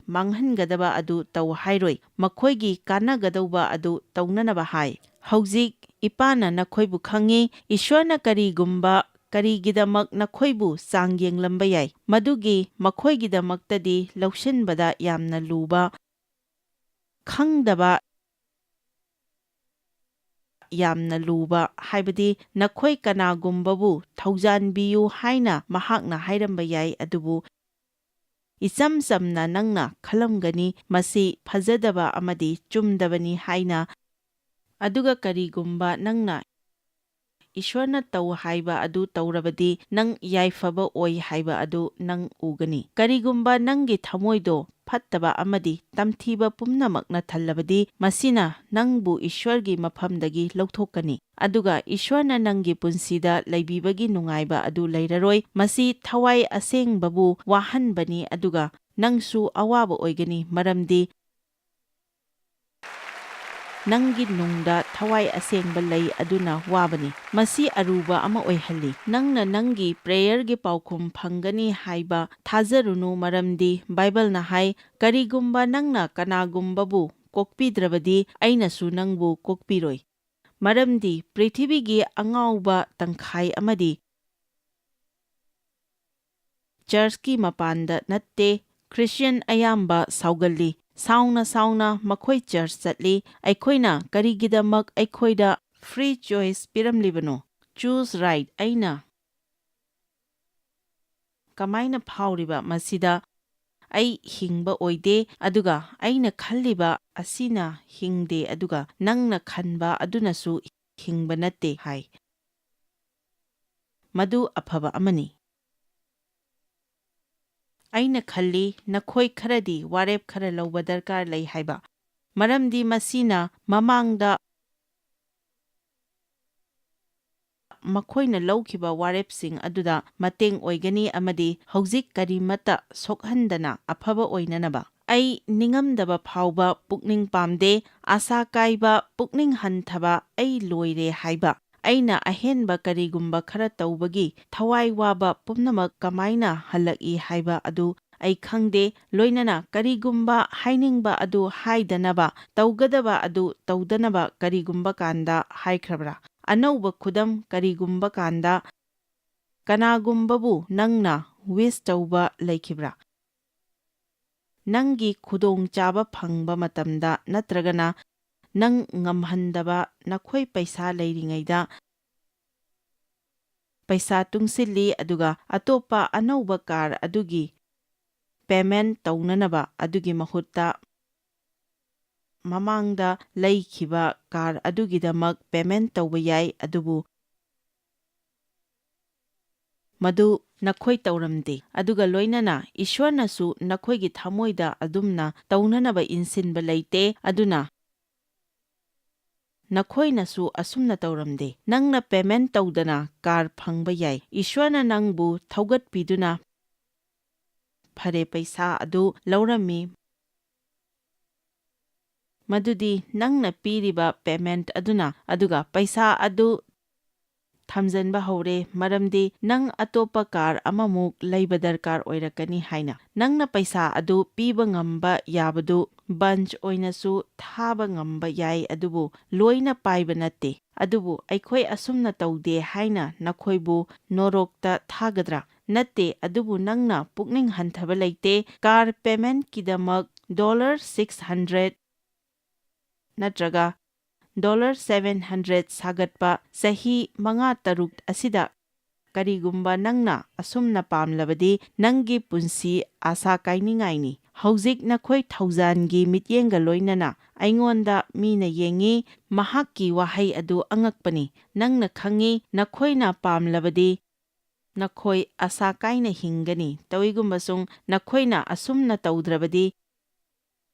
ꯃꯥꯡꯍꯟꯒꯗꯕ ꯑꯗꯨ ꯇꯧ ꯍꯥꯏꯔꯣꯏ, ꯃꯈꯣꯏꯒꯤ ꯀꯥꯟꯅꯒꯗꯧꯕ ꯑꯗꯨ ꯇꯧꯅꯅꯕ ꯍꯥꯏ꯫ ꯍꯧꯖꯤꯛ ꯏꯄꯥꯅ ꯅꯈꯣꯏꯕꯨ ꯈꯪꯏ꯫ ꯏꯁ꯭ꯋꯔꯅ ꯀꯔꯤꯒꯨꯝꯕ ꯀꯔꯤꯒꯤꯗꯃꯛ ꯅꯈꯣꯏꯕꯨ ꯆꯥꯡ ꯌꯦꯡꯂꯝꯕ ꯌꯥꯏ, ꯃꯗꯨꯒꯤ ꯃꯈꯣꯏꯒꯤꯗꯃꯛꯇꯗꯤ ꯂꯧꯁꯤꯟꯕꯗ ꯌꯥꯝꯅ ꯂꯨꯕ, ꯈꯪꯗꯕ ꯌꯥꯝꯅ ꯂꯨꯕ, ꯍꯥꯏꯕꯗꯤ ꯅꯈꯣꯏ ꯀꯅꯥꯒꯨꯝꯕꯕꯨ ꯊꯧꯖꯥꯟꯕꯤꯌꯨ ꯍꯥꯏꯅ ꯃꯍꯥꯛꯅ ꯍꯥꯏꯔꯝꯕ ꯌꯥꯏ, ꯑꯗꯨꯕꯨ ꯏꯆꯝ ꯆꯝꯅ ꯅꯪꯅ ꯈꯜꯂꯝꯒꯅꯤ, "ꯃꯁꯤ ꯐꯖꯗꯕ ꯑꯃꯗꯤ ꯆꯨꯝꯗꯕꯅꯤ" ꯍꯥꯏꯅ꯫ ꯑꯗꯨꯒ ꯀꯔꯤꯒꯨꯝꯕ ꯅꯪꯅ ꯏꯁ꯭ꯋꯔꯅ ꯇꯧ ꯍꯥꯏꯕ ꯑꯗꯨ ꯇꯧꯔꯕꯗꯤ, ꯅꯪ ꯌꯥꯏꯐꯕ ꯑꯣꯏ ꯍꯥꯏꯕ ꯑꯗꯨ ꯅꯪ ꯎꯒꯅꯤ꯫ ꯀꯔꯤꯒꯨꯝꯕ ꯅꯪꯒꯤ ꯊꯃꯣꯏꯗꯣ ꯐꯠꯇꯕ ꯑꯃꯗꯤ ꯇꯝꯊꯤꯕ ꯄꯨꯝꯅꯃꯛꯅ ꯊꯜꯂꯕꯗꯤ, ꯃꯁꯤꯅ ꯅꯪꯕꯨ ꯏꯁ꯭ꯋꯔꯒꯤ ꯃꯐꯝꯗꯒꯤ ꯂꯧꯊꯣꯛꯀꯅꯤ, ꯑꯗꯨꯒ ꯏꯁ꯭ꯋꯔꯅ ꯅꯪꯒꯤ ꯄꯨꯟꯁꯤꯗ ꯂꯩꯕꯤꯕꯒꯤ ꯅꯨꯡꯉꯥꯏꯕ ꯑꯗꯨ ꯂꯩꯔꯔꯣꯏ꯫ ꯃꯁꯤ ꯊꯋꯥꯏ ꯑꯁꯦꯡꯕꯕꯨ ꯋꯥꯍꯟꯕꯅꯤ, ꯑꯗꯨꯒ ꯅꯪꯁꯨ ꯑꯋꯥꯕ ꯑꯣꯏꯒꯅꯤ, ꯃꯔꯝꯗꯤ ꯅꯪꯒꯤ ꯅꯨꯡꯗ ꯊꯋꯥꯏ ꯑꯁꯦꯡꯕ ꯂꯩ, ꯑꯗꯨꯅ ꯋꯥꯕꯅꯤ꯫ ꯃꯁꯤ ꯑꯔꯨꯕ ꯑꯃ ꯑꯣꯏꯍꯜꯂꯤ꯫ ꯅꯪꯅ ꯅꯪꯒꯤ ꯄ꯭ꯔꯦꯌꯔꯒꯤ ꯄꯥꯎꯈꯨꯝ ꯐꯪꯒꯅꯤ ꯍꯥꯏꯕ ꯊꯥꯖꯔꯨꯅꯨ, ꯃꯔꯝꯗꯤ ꯕꯥꯏꯕꯜꯅ ꯍꯥꯏ, "ꯀꯔꯤꯒꯨꯝꯕ ꯅꯪꯅ ꯀꯅꯥꯒꯨꯝꯕꯕꯨ ꯀꯣꯛꯄꯤꯗ꯭ꯔꯕꯗꯤ, ꯑꯩꯅꯁꯨ ꯅꯪꯕꯨ ꯀꯣꯛꯄꯤꯔꯣꯏ"꯫ ꯃꯔꯝꯗꯤ ꯄ꯭ꯔꯤꯊꯤꯕꯤꯒꯤ ꯑꯉꯥꯎꯕ ꯇꯪꯈꯥꯏ ꯑꯃꯗꯤ ꯆꯔꯆꯀꯤ ꯃꯄꯥꯟꯗ ꯅꯠꯇꯦ꯫ ꯈ꯭ꯔꯤꯁꯇꯤꯌꯟ ꯑꯌꯥꯝꯕ ꯁꯥꯎꯒꯜꯂꯤ꯫ ꯁꯥꯎꯅ ꯁꯥꯎꯅ ꯃꯈꯣꯏ ꯆꯔꯆ ꯆꯠꯂꯤ꯫ ꯑꯩꯈꯣꯏꯅ ꯀꯔꯤꯒꯤꯗꯃꯛ ꯑꯩꯈꯣꯏꯗ ꯐ꯭ꯔꯤ ꯆꯣꯏꯁ ꯄꯤꯔꯝꯂꯤꯕꯅꯣ? ꯆꯨꯁ ꯔꯥꯏꯠ꯫ ꯑꯩꯅ ꯀꯃꯥꯏꯅ ꯐꯥꯎꯔꯤꯕ ꯃꯁꯤꯗ? "ꯑꯩ ꯍꯤꯡꯕ ꯑꯣꯏꯗꯦ, ꯑꯗꯨꯒ ꯑꯩꯅ ꯈꯜꯂꯤꯕ ꯑꯁꯤꯅ ꯍꯤꯡꯗꯦ, ꯑꯗꯨꯒ ꯅꯪꯅ ꯈꯟꯕ ꯑꯗꯨꯅꯁꯨ ꯍꯤꯡꯕ ꯅꯠꯇꯦ" ꯍꯥꯏ꯫ ꯃꯗꯨ ꯑꯐꯕ ꯑꯃꯅꯤ꯫ ꯑꯩꯅ ꯈꯜꯂꯤ, ꯅꯈꯣꯏ ꯈꯔꯗꯤ ꯋꯥꯔꯦꯞ ꯈꯔ ꯂꯧꯕ ꯗꯔꯀꯥꯔ ꯂꯩ ꯍꯥꯏꯕ, ꯃꯔꯝꯗꯤ ꯃꯁꯤꯅ ꯃꯃꯥꯡꯗ ꯃꯈꯣꯏꯅ ꯂꯧꯈꯤꯕ ꯋꯥꯔꯦꯞꯁꯤꯡ ꯑꯗꯨꯗ ꯃꯇꯦꯡ ꯑꯣꯏꯒꯅꯤ ꯑꯃꯗꯤ ꯍꯧꯖꯤꯛ ꯀꯔꯤꯃꯠꯇ ꯁꯣꯛꯍꯟꯗꯅ ꯑꯐꯕ ꯑꯣꯏꯅꯅꯕ꯫ ꯑꯩ ꯅꯤꯡꯉꯝꯗꯕ ꯐꯥꯎꯕ ꯄꯨꯛꯅꯤꯡ ꯄꯥꯝꯗꯦ, ꯑꯥꯁꯥ ꯀꯥꯏꯕ, ꯄꯨꯛꯅꯤꯡ ꯍꯟꯊꯕ, ꯑꯩ ꯂꯣꯏꯔꯦ ꯍꯥꯏꯕ꯫ ꯑꯩꯅ ꯑꯍꯦꯟꯕ ꯀꯔꯤꯒꯨꯝꯕ ꯈꯔ ꯇꯧꯕꯒꯤ ꯊꯋꯥꯏ ꯋꯥꯕ ꯄꯨꯝꯅꯃꯛ ꯀꯃꯥꯏꯅ ꯍꯜꯂꯛꯏ ꯍꯥꯏꯕ ꯑꯗꯨ ꯑꯩ ꯈꯪꯗꯦ, ꯂꯣꯏꯅꯅ ꯀꯔꯤꯒꯨꯝꯕ ꯍꯥꯏꯅꯤꯡꯕ ꯑꯗꯨ ꯍꯥꯏꯗꯅꯕ, ꯇꯧꯒꯗꯕ ꯑꯗꯨ ꯇꯧꯗꯅꯕ ꯀꯔꯤꯒꯨꯝꯕ ꯀꯥꯟꯗ ꯍꯥꯏꯈ꯭ꯔꯕ꯭ꯔꯥ? ꯑꯅꯧꯕ ꯈꯨꯗꯝ, ꯀꯔꯤꯒꯨꯝꯕ ꯀꯥꯟꯗ ꯀꯅꯥꯒꯨꯝꯕꯕꯨ ꯅꯪꯅ ꯋꯤꯁ ꯇꯧꯕ ꯂꯩꯈꯤꯕ꯭ꯔꯥ? ꯅꯪꯒꯤ ꯈꯨꯗꯣꯡꯆꯥꯕ ꯐꯪꯕ ꯃꯇꯝꯗ ꯅꯠꯇ꯭ꯔꯒꯅ ꯅꯪ ꯉꯝꯍꯟꯗꯕ, ꯅꯈꯣꯏ ꯄꯩꯁꯥ ꯂꯩꯔꯤꯉꯩꯗ ꯄꯩꯁꯥ ꯇꯨꯡꯁꯤꯜꯂꯤ, ꯑꯗꯨꯒ ꯑꯇꯣꯞꯄ ꯑꯅꯧꯕ ꯀꯥꯔ ꯑꯗꯨꯒꯤ ꯄꯦꯃꯦꯟ ꯇꯧꯅꯅꯕ ꯑꯗꯨꯒꯤ ꯃꯍꯨꯠꯇ ꯃꯃꯥꯡꯗ ꯂꯩꯈꯤꯕ ꯀꯥꯔ ꯑꯗꯨꯒꯤꯗꯃꯛ ꯄꯦꯃꯦꯟ ꯇꯧꯕ ꯌꯥꯏ, ꯑꯗꯨꯕꯨ ꯃꯗꯨ ꯅꯈꯣꯏ ꯇꯧꯔꯝꯗꯦ, ꯑꯗꯨꯒ ꯂꯣꯏꯅꯅ ꯏꯁ꯭ꯋꯔꯅꯁꯨ ꯅꯈꯣꯏꯒꯤ ꯊꯃꯣꯏꯗ ꯑꯗꯨꯝꯅ ꯇꯧꯅꯅꯕ ꯏꯟꯁꯤꯟꯕ ꯂꯩꯇꯦ, ꯑꯗꯨꯅ ꯅꯈꯣꯏꯅꯁꯨ ꯑꯁꯨꯝꯅ ꯇꯧꯔꯝꯗꯦ꯫ ꯅꯪꯅ ꯄꯦꯃꯦꯟ ꯇꯧꯗꯅ ꯀꯥꯔ ꯐꯪꯕ ꯌꯥꯏ꯫ ꯏꯁ꯭ꯋꯔꯅ ꯅꯪꯕꯨ ꯊꯧꯒꯠꯄꯤꯗꯨꯅ ꯐꯔꯦ, ꯄꯩꯁꯥ ꯑꯗꯨ ꯂꯧꯔꯝꯃꯤ, ꯃꯗꯨꯗꯤ ꯅꯪꯅ ꯄꯤꯔꯤꯕ ꯄꯦꯃꯦꯟ ꯑꯗꯨꯅ, ꯑꯗꯨꯒ ꯄꯩꯁꯥ ꯑꯗꯨ ꯊꯝꯖꯟꯕ ꯍꯧꯔꯦ, ꯃꯔꯝꯗꯤ ꯅꯪ ꯑꯇꯣꯞꯄ ꯀꯥꯔ ꯑꯃꯃꯨꯛ ꯂꯩꯕ ꯗꯔꯀꯥꯔ ꯑꯣꯏꯔꯛꯀꯅꯤ ꯍꯥꯏꯅ꯫ ꯅꯪꯅ ꯄꯩꯁꯥ ꯑꯗꯨ ꯄꯤꯕ ꯉꯝꯕ ꯌꯥꯕꯗꯨ ꯕꯟꯆ ꯑꯣꯏꯅꯁꯨ ꯊꯥꯕ ꯉꯝꯕ ꯌꯥꯏ, ꯑꯗꯨꯕꯨ ꯂꯣꯏꯅ ꯄꯥꯏꯕ ꯅꯠꯇꯦ꯫ ꯑꯗꯨꯕꯨ ꯑꯩꯈꯣꯏ ꯑꯁꯨꯝꯅ ꯇꯧꯗꯦ ꯍꯥꯏꯅ ꯅꯈꯣꯏꯕꯨ ꯅꯣꯔꯣꯛꯇ ꯊꯥꯒꯗ꯭ꯔꯥ? ꯅꯠꯇꯦ, ꯑꯗꯨꯕꯨ ꯅꯪꯅ ꯄꯨꯛꯅꯤꯡ ꯍꯟꯊꯕ ꯂꯩꯇꯦ꯫ ꯀꯥꯔ ꯄꯦꯃꯦꯟꯀꯤꯗꯃꯛ ꯗꯣꯂꯔ ꯁꯤꯛꯁ ꯍꯟꯗ꯭ꯔꯦꯠ ꯅꯠꯇ꯭ꯔꯒ ꯗꯣꯂꯔ ꯁꯚꯦꯟ ꯍꯟꯗ꯭ꯔꯦꯠ ꯁꯥꯒꯠꯄ ꯆꯍꯤ ꯃꯉꯥ ꯇꯔꯨꯛ ꯑꯁꯤꯗ ꯀꯔꯤꯒꯨꯝꯕ ꯅꯪꯅ ꯑꯁꯨꯝꯅ ꯄꯥꯝꯂꯕꯗꯤ, ꯅꯪꯒꯤ ꯄꯨꯟꯁꯤ ꯑꯥꯁꯥ ꯀꯥꯏꯅꯤꯡꯉꯥꯏꯅꯤ꯫ ꯍꯧꯖꯤꯛ ꯅꯈꯣꯏ ꯊꯧꯖꯥꯟꯒꯤ ꯃꯤꯠꯌꯦꯡꯒ ꯂꯣꯏꯅꯅ ꯑꯩꯉꯣꯟꯗ ꯃꯤꯅ ꯌꯦꯡꯉꯤ, ꯃꯍꯥꯛꯀꯤ ꯋꯥꯍꯩ ꯑꯗꯨ ꯑꯉꯛꯄꯅꯤ꯫ ꯅꯪꯅ ꯈꯪꯉꯤ, ꯅꯈꯣꯏꯅ ꯄꯥꯝꯂꯕꯗꯤ ꯅꯈꯣꯏ ꯑꯥꯁꯥ ꯀꯥꯏꯅ ꯍꯤꯡꯒꯅꯤ꯫ ꯇꯧꯏꯒꯨꯝꯕꯁꯨꯡ ꯅꯈꯣꯏꯅ ꯑꯁꯨꯝꯅ ꯇꯧꯗ꯭ꯔꯕꯗꯤ,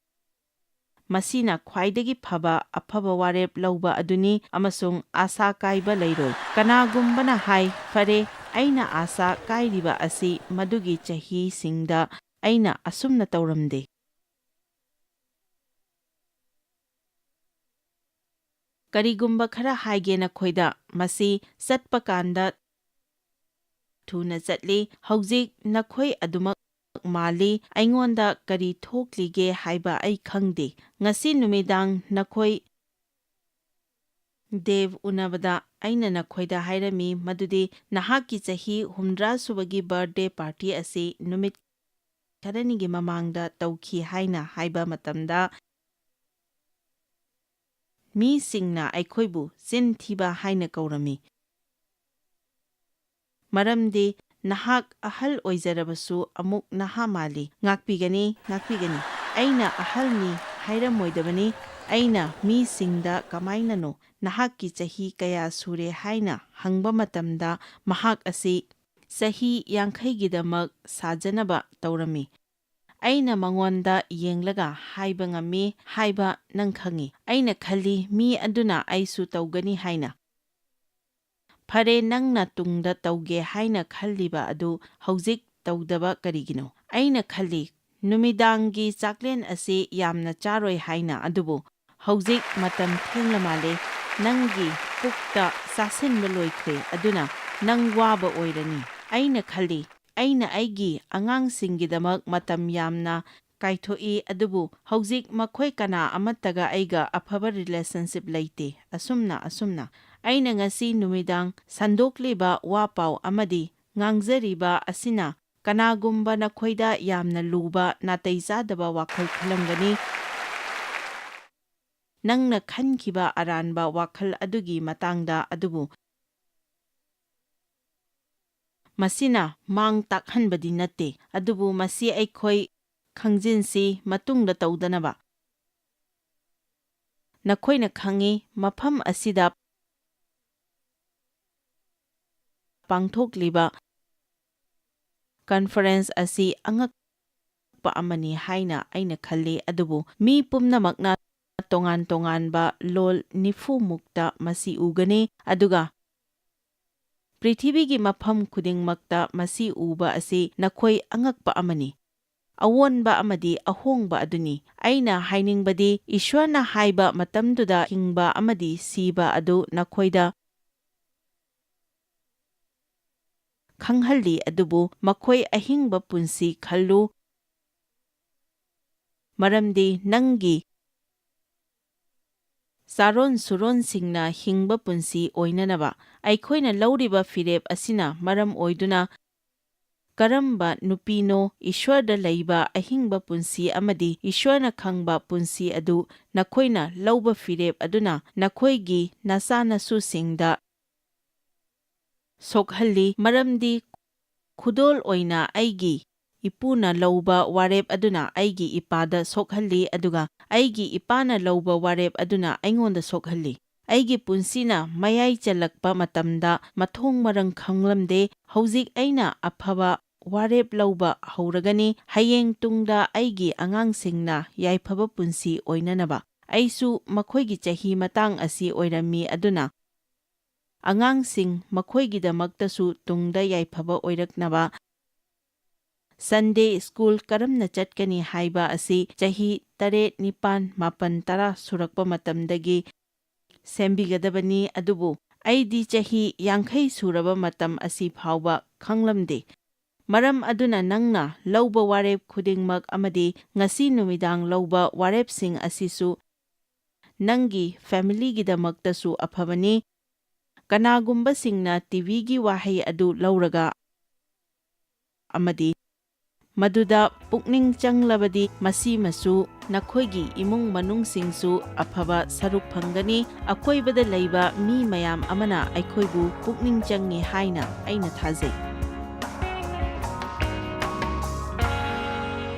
ꯃꯁꯤꯅ ꯈ꯭ꯋꯥꯏꯗꯒꯤ ꯐꯕ, ꯑꯐꯕ ꯋꯥꯔꯦꯞ ꯂꯧꯕ ꯑꯗꯨꯅꯤ ꯑꯃꯁꯨꯡ ꯑꯥꯁꯥ ꯀꯥꯏꯕ ꯂꯩꯔꯣꯏ꯫ ꯀꯅꯥꯒꯨꯝꯕꯅ ꯍꯥꯏ, "ꯐꯔꯦ, ꯑꯩꯅ ꯑꯥꯁꯥ ꯀꯥꯏꯔꯤꯕ ꯑꯁꯤ ꯃꯗꯨꯒꯤ ꯆꯍꯤꯁꯤꯡꯗ ꯑꯩꯅ ꯑꯁꯨꯝꯅ ꯇꯧꯔꯝꯗꯦ"꯫ ꯀꯔꯤꯒꯨꯝꯕ ꯈꯔ ꯍꯥꯏꯒꯦ ꯅꯈꯣꯏꯗ, ꯃꯁꯤ ꯆꯠꯄ ꯀꯥꯟꯗ ꯊꯨꯅ ꯆꯠꯂꯤ꯫ ꯍꯧꯖꯤꯛ ꯅꯈꯣꯏ ꯑꯗꯨꯃꯛ ꯃꯥꯜꯂꯤ꯫ ꯑꯩꯉꯣꯟꯗ ꯀꯔꯤ ꯊꯣꯛꯂꯤꯒꯦ ꯍꯥꯏꯕ ꯑꯩ ꯈꯪꯗꯦ꯫ ꯉꯁꯤ ꯅꯨꯃꯤꯗꯥꯡ ꯅꯈꯣꯏ ꯗꯦꯕ ꯎꯅꯕꯗ ꯑꯩꯅ ꯅꯈꯣꯏꯗ ꯍꯥꯏꯔꯝꯃꯤ ꯃꯗꯨꯗꯤ ꯅꯍꯥꯛꯀꯤ ꯆꯍꯤ ꯍꯨꯝꯗ꯭ꯔꯥ ꯁꯨꯕꯒꯤ ꯕꯔꯊꯗꯦ ꯄꯥꯔꯇꯤ ꯑꯁꯤ ꯅꯨꯃꯤꯠ ꯈꯔꯅꯤꯒꯤ ꯃꯃꯥꯡꯗ ꯇꯧꯈꯤ ꯍꯥꯏꯅ ꯍꯥꯏꯕ ꯃꯇꯝꯗ, ꯃꯤꯁꯤꯡꯅ ꯑꯩꯈꯣꯏꯕꯨ ꯆꯤꯟ ꯊꯤꯕ ꯍꯥꯏꯅ ꯀꯧꯔꯝꯃꯤ꯫ ꯃꯔꯝꯗꯤ ꯅꯍꯥꯛ ꯑꯍꯜ ꯑꯣꯏꯖꯔꯕꯁꯨ ꯑꯃꯨꯛ ꯅꯍꯥ ꯃꯥꯜꯂꯤ꯫ ꯉꯥꯛꯄꯤꯒꯅꯤ, ꯉꯥꯛꯄꯤꯒꯅꯤ꯫ ꯑꯩꯅ ꯑꯍꯜꯅꯤ ꯍꯥꯏꯔꯝꯃꯣꯏꯗꯕꯅꯤ꯫ ꯑꯩꯅ ꯃꯤꯁꯤꯡꯗ ꯀꯃꯥꯏꯅꯅꯣ ꯅꯍꯥꯛꯀꯤ ꯆꯍꯤ ꯀꯌꯥ ꯁꯨꯔꯦ ꯍꯥꯏꯅ ꯍꯪꯕ ꯃꯇꯝꯗ ꯃꯍꯥꯛ ꯑꯁꯤ ꯆꯍꯤ ꯌꯥꯡꯈꯩꯒꯤꯗꯃꯛ ꯁꯥꯖꯅꯕ ꯇꯧꯔꯝꯃꯤ꯫ ꯑꯩꯅ ꯃꯉꯣꯟꯗ ꯌꯦꯡꯂꯒ ꯍꯥꯏꯕ ꯉꯝꯃꯤ ꯍꯥꯏꯕ ꯅꯪ ꯈꯪꯏ꯫ ꯑꯩꯅ ꯈꯜꯂꯤ ꯃꯤ ꯑꯗꯨꯅ ꯑꯩꯁꯨ ꯇꯧꯒꯅꯤ ꯍꯥꯏꯅ꯫ ꯐꯔꯦ, ꯅꯪꯅ ꯇꯨꯡꯗ ꯇꯧꯒꯦ ꯍꯥꯏꯅ ꯈꯜꯂꯤꯕ ꯑꯗꯨ ꯍꯧꯖꯤꯛ ꯇꯧꯗꯕ ꯀꯔꯤꯒꯤꯅꯣ? ꯑꯩꯅ ꯈꯜꯂꯤ, ꯅꯨꯃꯤꯗꯥꯡꯒꯤ ꯆꯥꯛꯂꯦꯟ ꯑꯁꯤ ꯌꯥꯝꯅ ꯆꯥꯔꯣꯏ ꯍꯥꯏꯅ, ꯑꯗꯨꯕꯨ ꯍꯧꯖꯤꯛ ꯃꯇꯝ ꯊꯦꯡꯂ ꯃꯥꯜꯂꯦ꯫ ꯅꯪꯒꯤ ꯄꯨꯛꯇ ꯆꯥꯁꯤꯟꯕ ꯂꯣꯏꯈ꯭ꯔꯦ, ꯑꯗꯨꯅ ꯅꯪ ꯋꯥꯕ ꯑꯣꯏꯔꯅꯤ꯫ ꯑꯩꯅ ꯈꯜꯂꯤ, ꯑꯩꯅ ꯑꯩꯒꯤ ꯑꯉꯥꯡꯁꯤꯡꯒꯤꯗꯃꯛ ꯃꯇꯝ ꯌꯥꯝꯅ ꯀꯥꯏꯊꯣꯛꯏ, ꯑꯗꯨꯕꯨ ꯍꯧꯖꯤꯛ ꯃꯈꯣꯏ ꯀꯅꯥ ꯑꯃꯠꯇꯒ ꯑꯩꯒ ꯑꯐꯕ ꯔꯤꯂꯦꯁꯟꯁꯤꯞ ꯂꯩꯇꯦ꯫ ꯑꯁꯨꯝꯅ, ꯑꯁꯨꯝꯅ꯫ ꯑꯩꯅ ꯉꯁꯤ ꯅꯨꯃꯤꯗꯥꯡ ꯁꯟꯗꯣꯛꯂꯤꯕ ꯋꯥ ꯄꯥꯎ ꯑꯃꯗꯤ ꯉꯥꯡꯖꯔꯤꯕ ꯑꯁꯤꯅ ꯀꯅꯥꯒꯨꯝꯕ ꯅꯈꯣꯏꯗ ꯌꯥꯝꯅ ꯂꯨꯕ, ꯅꯥꯇꯩ ꯆꯥꯗꯕ ꯋꯥꯈꯜ ꯈꯜꯂꯝꯒꯅꯤ꯫ ꯅꯪꯅ ꯈꯟꯈꯤꯕ ꯑꯔꯥꯟꯕ ꯋꯥꯈꯜ ꯑꯗꯨꯒꯤ ꯃꯇꯥꯡꯗ, ꯑꯗꯨꯕꯨ ꯃꯁꯤꯅ ꯃꯥꯡ ꯇꯥꯛꯍꯟꯕꯗꯤ ꯅꯠꯇꯦ, ꯑꯗꯨꯕꯨ ꯃꯁꯤ ꯑꯩꯈꯣꯏ ꯈꯪꯖꯤꯟꯁꯤ ꯃꯇꯨꯡꯗ ꯇꯧꯗꯅꯕ꯫ ꯅꯈꯣꯏꯅ ꯈꯪꯏ, ꯃꯐꯝ ꯑꯁꯤꯗ ꯄꯥꯡꯊꯣꯛꯂꯤꯕ ꯀꯟꯐꯔꯦꯟꯁ ꯑꯁꯤ ꯑꯉꯛꯄ ꯑꯃꯅꯤ ꯍꯥꯏꯅ ꯑꯩꯅ ꯈꯜꯂꯤ, ꯑꯗꯨꯕꯨ ꯃꯤ ꯄꯨꯝꯅꯃꯛꯅ ꯇꯣꯉꯥꯟ ꯇꯣꯉꯥꯟꯕ ꯂꯣꯜ ꯅꯤꯐꯨ ꯃꯨꯛꯇ ꯃꯁꯤ ꯎꯒꯅꯤ, ꯑꯗꯨꯒ ꯄ꯭ꯔꯤꯊꯤꯕꯤꯒꯤ ꯃꯐꯝ ꯈꯨꯗꯤꯡꯃꯛꯇ ꯃꯁꯤ ꯎꯕ ꯑꯁꯤ ꯅꯈꯣꯏ ꯑꯉꯛꯄ ꯑꯃꯅꯤ꯫ ꯑꯑꯣꯟꯕ ꯑꯃꯗꯤ ꯑꯍꯣꯡꯕ ꯑꯗꯨꯅꯤ꯫ ꯑꯩꯅ ꯍꯥꯏꯅꯤꯡꯕꯗꯤ, ꯏꯁ꯭ꯋꯔꯅ ꯍꯥꯏꯕ ꯃꯇꯝꯗꯨꯗ ꯍꯤꯡꯕ ꯑꯃꯗꯤ ꯁꯤꯕ ꯑꯗꯨ ꯅꯈꯣꯏꯗ ꯈꯪꯍꯜꯂꯤ, ꯑꯗꯨꯕꯨ ꯃꯈꯣꯏ ꯑꯍꯤꯡꯕ ꯄꯨꯟꯁꯤ ꯈꯜꯂꯨ, ꯃꯔꯝꯗꯤ ꯅꯪꯒꯤ ꯆꯥꯔꯣꯟ ꯁꯨꯔꯣꯟꯁꯤꯡꯅ ꯍꯤꯡꯕ ꯄꯨꯟꯁꯤ ꯑꯣꯏꯅꯅꯕ꯫ ꯑꯩꯈꯣꯏꯅ ꯂꯧꯔꯤꯕ ꯐꯤꯔꯦꯞ ꯑꯁꯤꯅ ꯃꯔꯝ ꯑꯣꯏꯗꯨꯅ ꯀꯔꯝꯕ ꯅꯨꯄꯤꯅꯣ ꯏꯁ꯭ꯋꯔꯗ ꯂꯩꯕ ꯑꯍꯤꯡꯕ ꯄꯨꯟꯁꯤ ꯑꯃꯗꯤ ꯏꯁ꯭ꯋꯔꯅ ꯈꯪꯕ ꯄꯨꯟꯁꯤ ꯑꯗꯨ ꯅꯈꯣꯏꯅ ꯂꯧꯕ ꯐꯤꯔꯦꯞ ꯑꯗꯨꯅ ꯅꯈꯣꯏꯒꯤ ꯅꯆꯥ ꯅꯁꯨꯁꯤꯡꯗ ꯁꯣꯛꯍꯜꯂꯤ, ꯃꯔꯝꯗꯤ ꯈꯨꯗꯣꯜ ꯑꯣꯏꯅ ꯑꯩꯒꯤ ꯏꯄꯨꯅ ꯂꯧꯕ ꯋꯥꯔꯦꯞ ꯑꯗꯨꯅ ꯑꯩꯒꯤ ꯏꯄꯥꯗ ꯁꯣꯛꯍꯜꯂꯤ, ꯑꯗꯨꯒ ꯑꯩꯒꯤ ꯏꯄꯥꯅ ꯂꯧꯕ ꯋꯥꯔꯦꯞ ꯑꯗꯨꯅ ꯑꯩꯉꯣꯟꯗ ꯁꯣꯛꯍꯜꯂꯤ꯫ ꯑꯩꯒꯤ ꯄꯨꯟꯁꯤꯅ ꯃꯌꯥꯏ ꯆꯜꯂꯛꯄ ꯃꯇꯝꯗ ꯃꯊꯣꯡ ꯃꯔꯝ ꯈꯪꯂꯝꯗꯦ꯫ ꯍꯧꯖꯤꯛ ꯑꯩꯅ ꯑꯐꯕ ꯋꯥꯔꯦꯞ ꯂꯧꯕ ꯍꯧꯔꯒꯅꯤ꯫ ꯍꯌꯦꯡ ꯇꯨꯡꯗ ꯑꯩꯒꯤ ꯑꯉꯥꯡꯁꯤꯡꯅ ꯌꯥꯏꯐꯕ ꯄꯨꯟꯁꯤ ꯑꯣꯏꯅꯅꯕ꯫ ꯑꯩꯁꯨ ꯃꯈꯣꯏꯒꯤ ꯆꯍꯤ ꯃꯇꯥꯡ ꯑꯁꯤ ꯑꯣꯏꯔꯝꯃꯤ, ꯑꯗꯨꯅ ꯑꯉꯥꯡꯁꯤꯡ ꯃꯈꯣꯏꯒꯤꯗꯃꯛꯇꯁꯨ ꯇꯨꯡꯗ ꯌꯥꯏꯐꯕ ꯑꯣꯏꯔꯛꯅꯕ꯫ ꯁꯟꯗꯦ ꯁ꯭ꯀꯨꯜ ꯀꯔꯝꯅ ꯆꯠꯀꯅꯤ ꯍꯥꯏꯕ ꯑꯁꯤ ꯆꯍꯤ ꯇꯔꯦꯠ, ꯅꯤꯄꯥꯟ, ꯃꯥꯄꯟ, ꯇꯔꯥ ꯁꯨꯔꯛꯄ ꯃꯇꯝꯗꯒꯤ ꯁꯦꯝꯕꯤꯒꯗꯕꯅꯤ, ꯑꯗꯨꯕꯨ ꯑꯩꯗꯤ ꯆꯍꯤ ꯌꯥꯡꯈꯩ ꯁꯨꯔꯕ ꯃꯇꯝ ꯑꯁꯤ ꯐꯥꯎꯕ ꯈꯪꯂꯝꯗꯦ꯫ ꯃꯔꯝ ꯑꯗꯨꯅ ꯅꯪꯅ ꯂꯧꯕ ꯋꯥꯔꯦꯞ ꯈꯨꯗꯤꯡꯃꯛ ꯑꯃꯗꯤ ꯉꯁꯤ ꯅꯨꯃꯤꯗꯥꯡ ꯂꯧꯕ ꯋꯥꯔꯦꯞꯁꯤꯡ ꯑꯁꯤꯁꯨ ꯅꯪꯒꯤ ꯐꯦꯃꯤꯂꯤꯒꯤꯗꯃꯛꯇꯁꯨ ꯑꯐꯕꯅꯤ꯫ ꯀꯅꯥꯒꯨꯝꯕꯁꯤꯡꯅ ꯇꯤꯚꯤꯒꯤ ꯋꯥꯍꯩ ꯑꯗꯨ ꯂꯧꯔꯒ ꯑꯃꯗꯤ ꯃꯗꯨꯗ ꯄꯨꯛꯅꯤꯡ ꯆꯪꯂꯕꯗꯤ, ꯃꯁꯤꯃꯁꯨ ꯅꯈꯣꯏꯒꯤ ꯏꯃꯨꯡ ꯃꯅꯨꯡꯁꯤꯡꯁꯨ ꯑꯐꯕ ꯁꯔꯨꯛ ꯐꯪꯒꯅꯤ꯫ ꯑꯀꯣꯏꯕꯗ ꯂꯩꯕ ꯃꯤ ꯃꯌꯥꯝ ꯑꯃꯅ ꯑꯩꯈꯣꯏꯕꯨ ꯄꯨꯛꯅꯤꯡ ꯆꯪꯉꯤ ꯍꯥꯏꯅ ꯑꯩꯅ ꯊꯥꯖꯩ꯫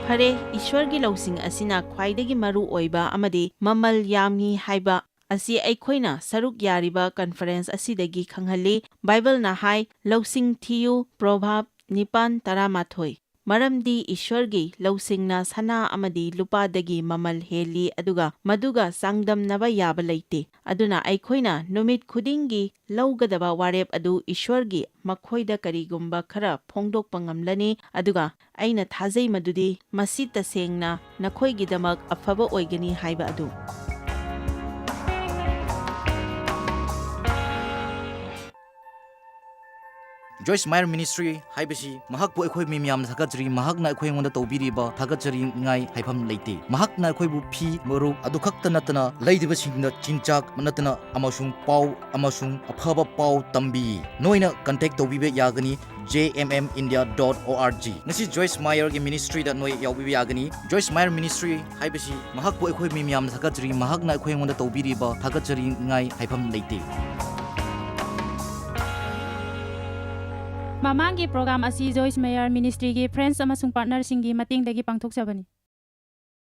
ꯐꯔꯦ, ꯏꯁ꯭ꯋꯔꯒꯤ ꯂꯧꯁꯤꯡ ꯑꯁꯤꯅ ꯈ꯭ꯋꯥꯏꯗꯒꯤ ꯃꯔꯨ ꯑꯣꯏꯕ ꯑꯃꯗꯤ ꯃꯃꯜ ꯌꯥꯝꯃꯤ ꯍꯥꯏꯕ ꯑꯁꯤ ꯑꯩꯈꯣꯏꯅ ꯁꯔꯨꯛ ꯌꯥꯔꯤꯕ ꯀꯟꯐꯔꯦꯟꯁ ꯑꯁꯤꯗꯒꯤ ꯈꯪꯍꯜꯂꯤ꯫ ꯕꯥꯏꯕꯜꯅ ꯍꯥꯏ, "ꯂꯧꯁꯤꯡ ꯊꯤꯌꯨ", ꯄ꯭ꯔꯣꯚꯥꯕ ꯅꯤꯄꯥꯟ ꯇꯔꯥꯃꯥꯊꯣꯏ꯫ ꯃꯔꯝꯗꯤ ꯏꯁ꯭ꯋꯔꯒꯤ ꯂꯧꯁꯤꯡꯅ ꯁꯅꯥ ꯑꯃꯗꯤ ꯂꯨꯄꯥꯗꯒꯤ ꯃꯃꯜ ꯍꯦꯜꯂꯤ, ꯑꯗꯨꯒ ꯃꯗꯨꯒ ꯆꯥꯡꯗꯝꯅꯕ ꯌꯥꯕ ꯂꯩꯇꯦ꯫ ꯑꯗꯨꯅ ꯑꯩꯈꯣꯏꯅ ꯅꯨꯃꯤꯠ ꯈꯨꯗꯤꯡꯒꯤ ꯂꯧꯒꯗꯕ ꯋꯥꯔꯦꯞ ꯑꯗꯨ ꯏꯁ꯭ꯋꯔꯒꯤ ꯃꯈꯣꯏꯗ ꯀꯔꯤꯒꯨꯝꯕ ꯈꯔ ꯐꯣꯡꯗꯣꯛꯄ ꯉꯝꯂꯅꯤ, ꯑꯗꯨꯒ ꯑꯩꯅ ꯊꯥꯖꯩ ꯃꯗꯨꯗꯤ ꯃꯁꯤ ꯇꯁꯦꯡꯅ ꯅꯈꯣꯏꯒꯤꯗꯃꯛ ꯑꯐꯕ ꯑꯣꯏꯒꯅꯤ ꯍꯥꯏꯕ ꯑꯗꯨ꯫ Joyce Meyer Ministry ꯍꯥꯏꯕꯁꯤ ꯃꯍꯥꯛꯄꯨ ꯑꯩꯈꯣꯏ ꯃꯤ ꯃꯌꯥꯝꯅ ꯊꯥꯒꯠꯆꯔꯤ꯫ ꯃꯍꯥꯛꯅ ꯑꯩꯈꯣꯏ ꯑꯩꯉꯣꯟꯗ ꯇꯧꯕꯤꯔꯤꯕ ꯊꯥꯒꯠꯆꯅꯤꯡꯉꯥꯏ ꯍꯥꯏꯐꯝ ꯂꯩꯇꯦ꯫ ꯃꯍꯥꯛꯅ ꯑꯩꯈꯣꯏꯕꯨ ꯐꯤ, ꯃꯔꯨꯞ ꯑꯗꯨ ꯈꯛꯇ ꯅꯠꯇꯅ ꯂꯩꯗꯕꯁꯤꯡꯗ ꯆꯤꯟꯖꯥꯛ ꯅꯠꯇꯅ ꯑꯃꯁꯨꯡ ꯄꯥꯎ ꯑꯃꯁꯨꯡ ꯑꯐꯕ ꯄꯥꯎ ꯇꯝꯕꯤ꯫ ꯅꯣꯏꯅ contact ꯇꯧꯕꯤꯕ ꯌꯥꯒꯅꯤ J M M India dot O R G꯫ ꯉꯁꯤ Joyce Meyer ꯒꯤ ministry ꯗ ꯅꯣꯏ ꯌꯥꯎꯕꯤꯕ ꯌꯥꯒꯅꯤ꯫ Joyce Meyer Ministry ꯍꯥꯏꯕꯁꯤ ꯃꯍꯥꯛꯄꯨ ꯑꯩꯈꯣꯏ ꯃꯤ ꯃꯌꯥꯝꯅ ꯊꯥꯒꯠꯆꯔꯤ꯫ ꯃꯍꯥꯛꯅ ꯑꯩꯈꯣꯏ ꯑꯩꯉꯣꯟꯗ ꯇꯧꯕꯤꯔꯤꯕ ꯊꯥꯒꯠꯆꯅꯤꯡꯉꯥꯏ ꯍꯥꯏꯐꯝ ꯂꯩꯇꯦ꯫ ꯃꯃꯥꯡꯒꯤ program ꯑꯁꯤ Joyce Meyer Ministry ꯒꯤ friends ꯑꯃꯁꯨꯡ partner ꯁꯤꯡꯒꯤ ꯃꯇꯦꯡꯗꯒꯤ ꯄꯥꯡꯊꯣꯛꯆꯕꯅꯤ꯫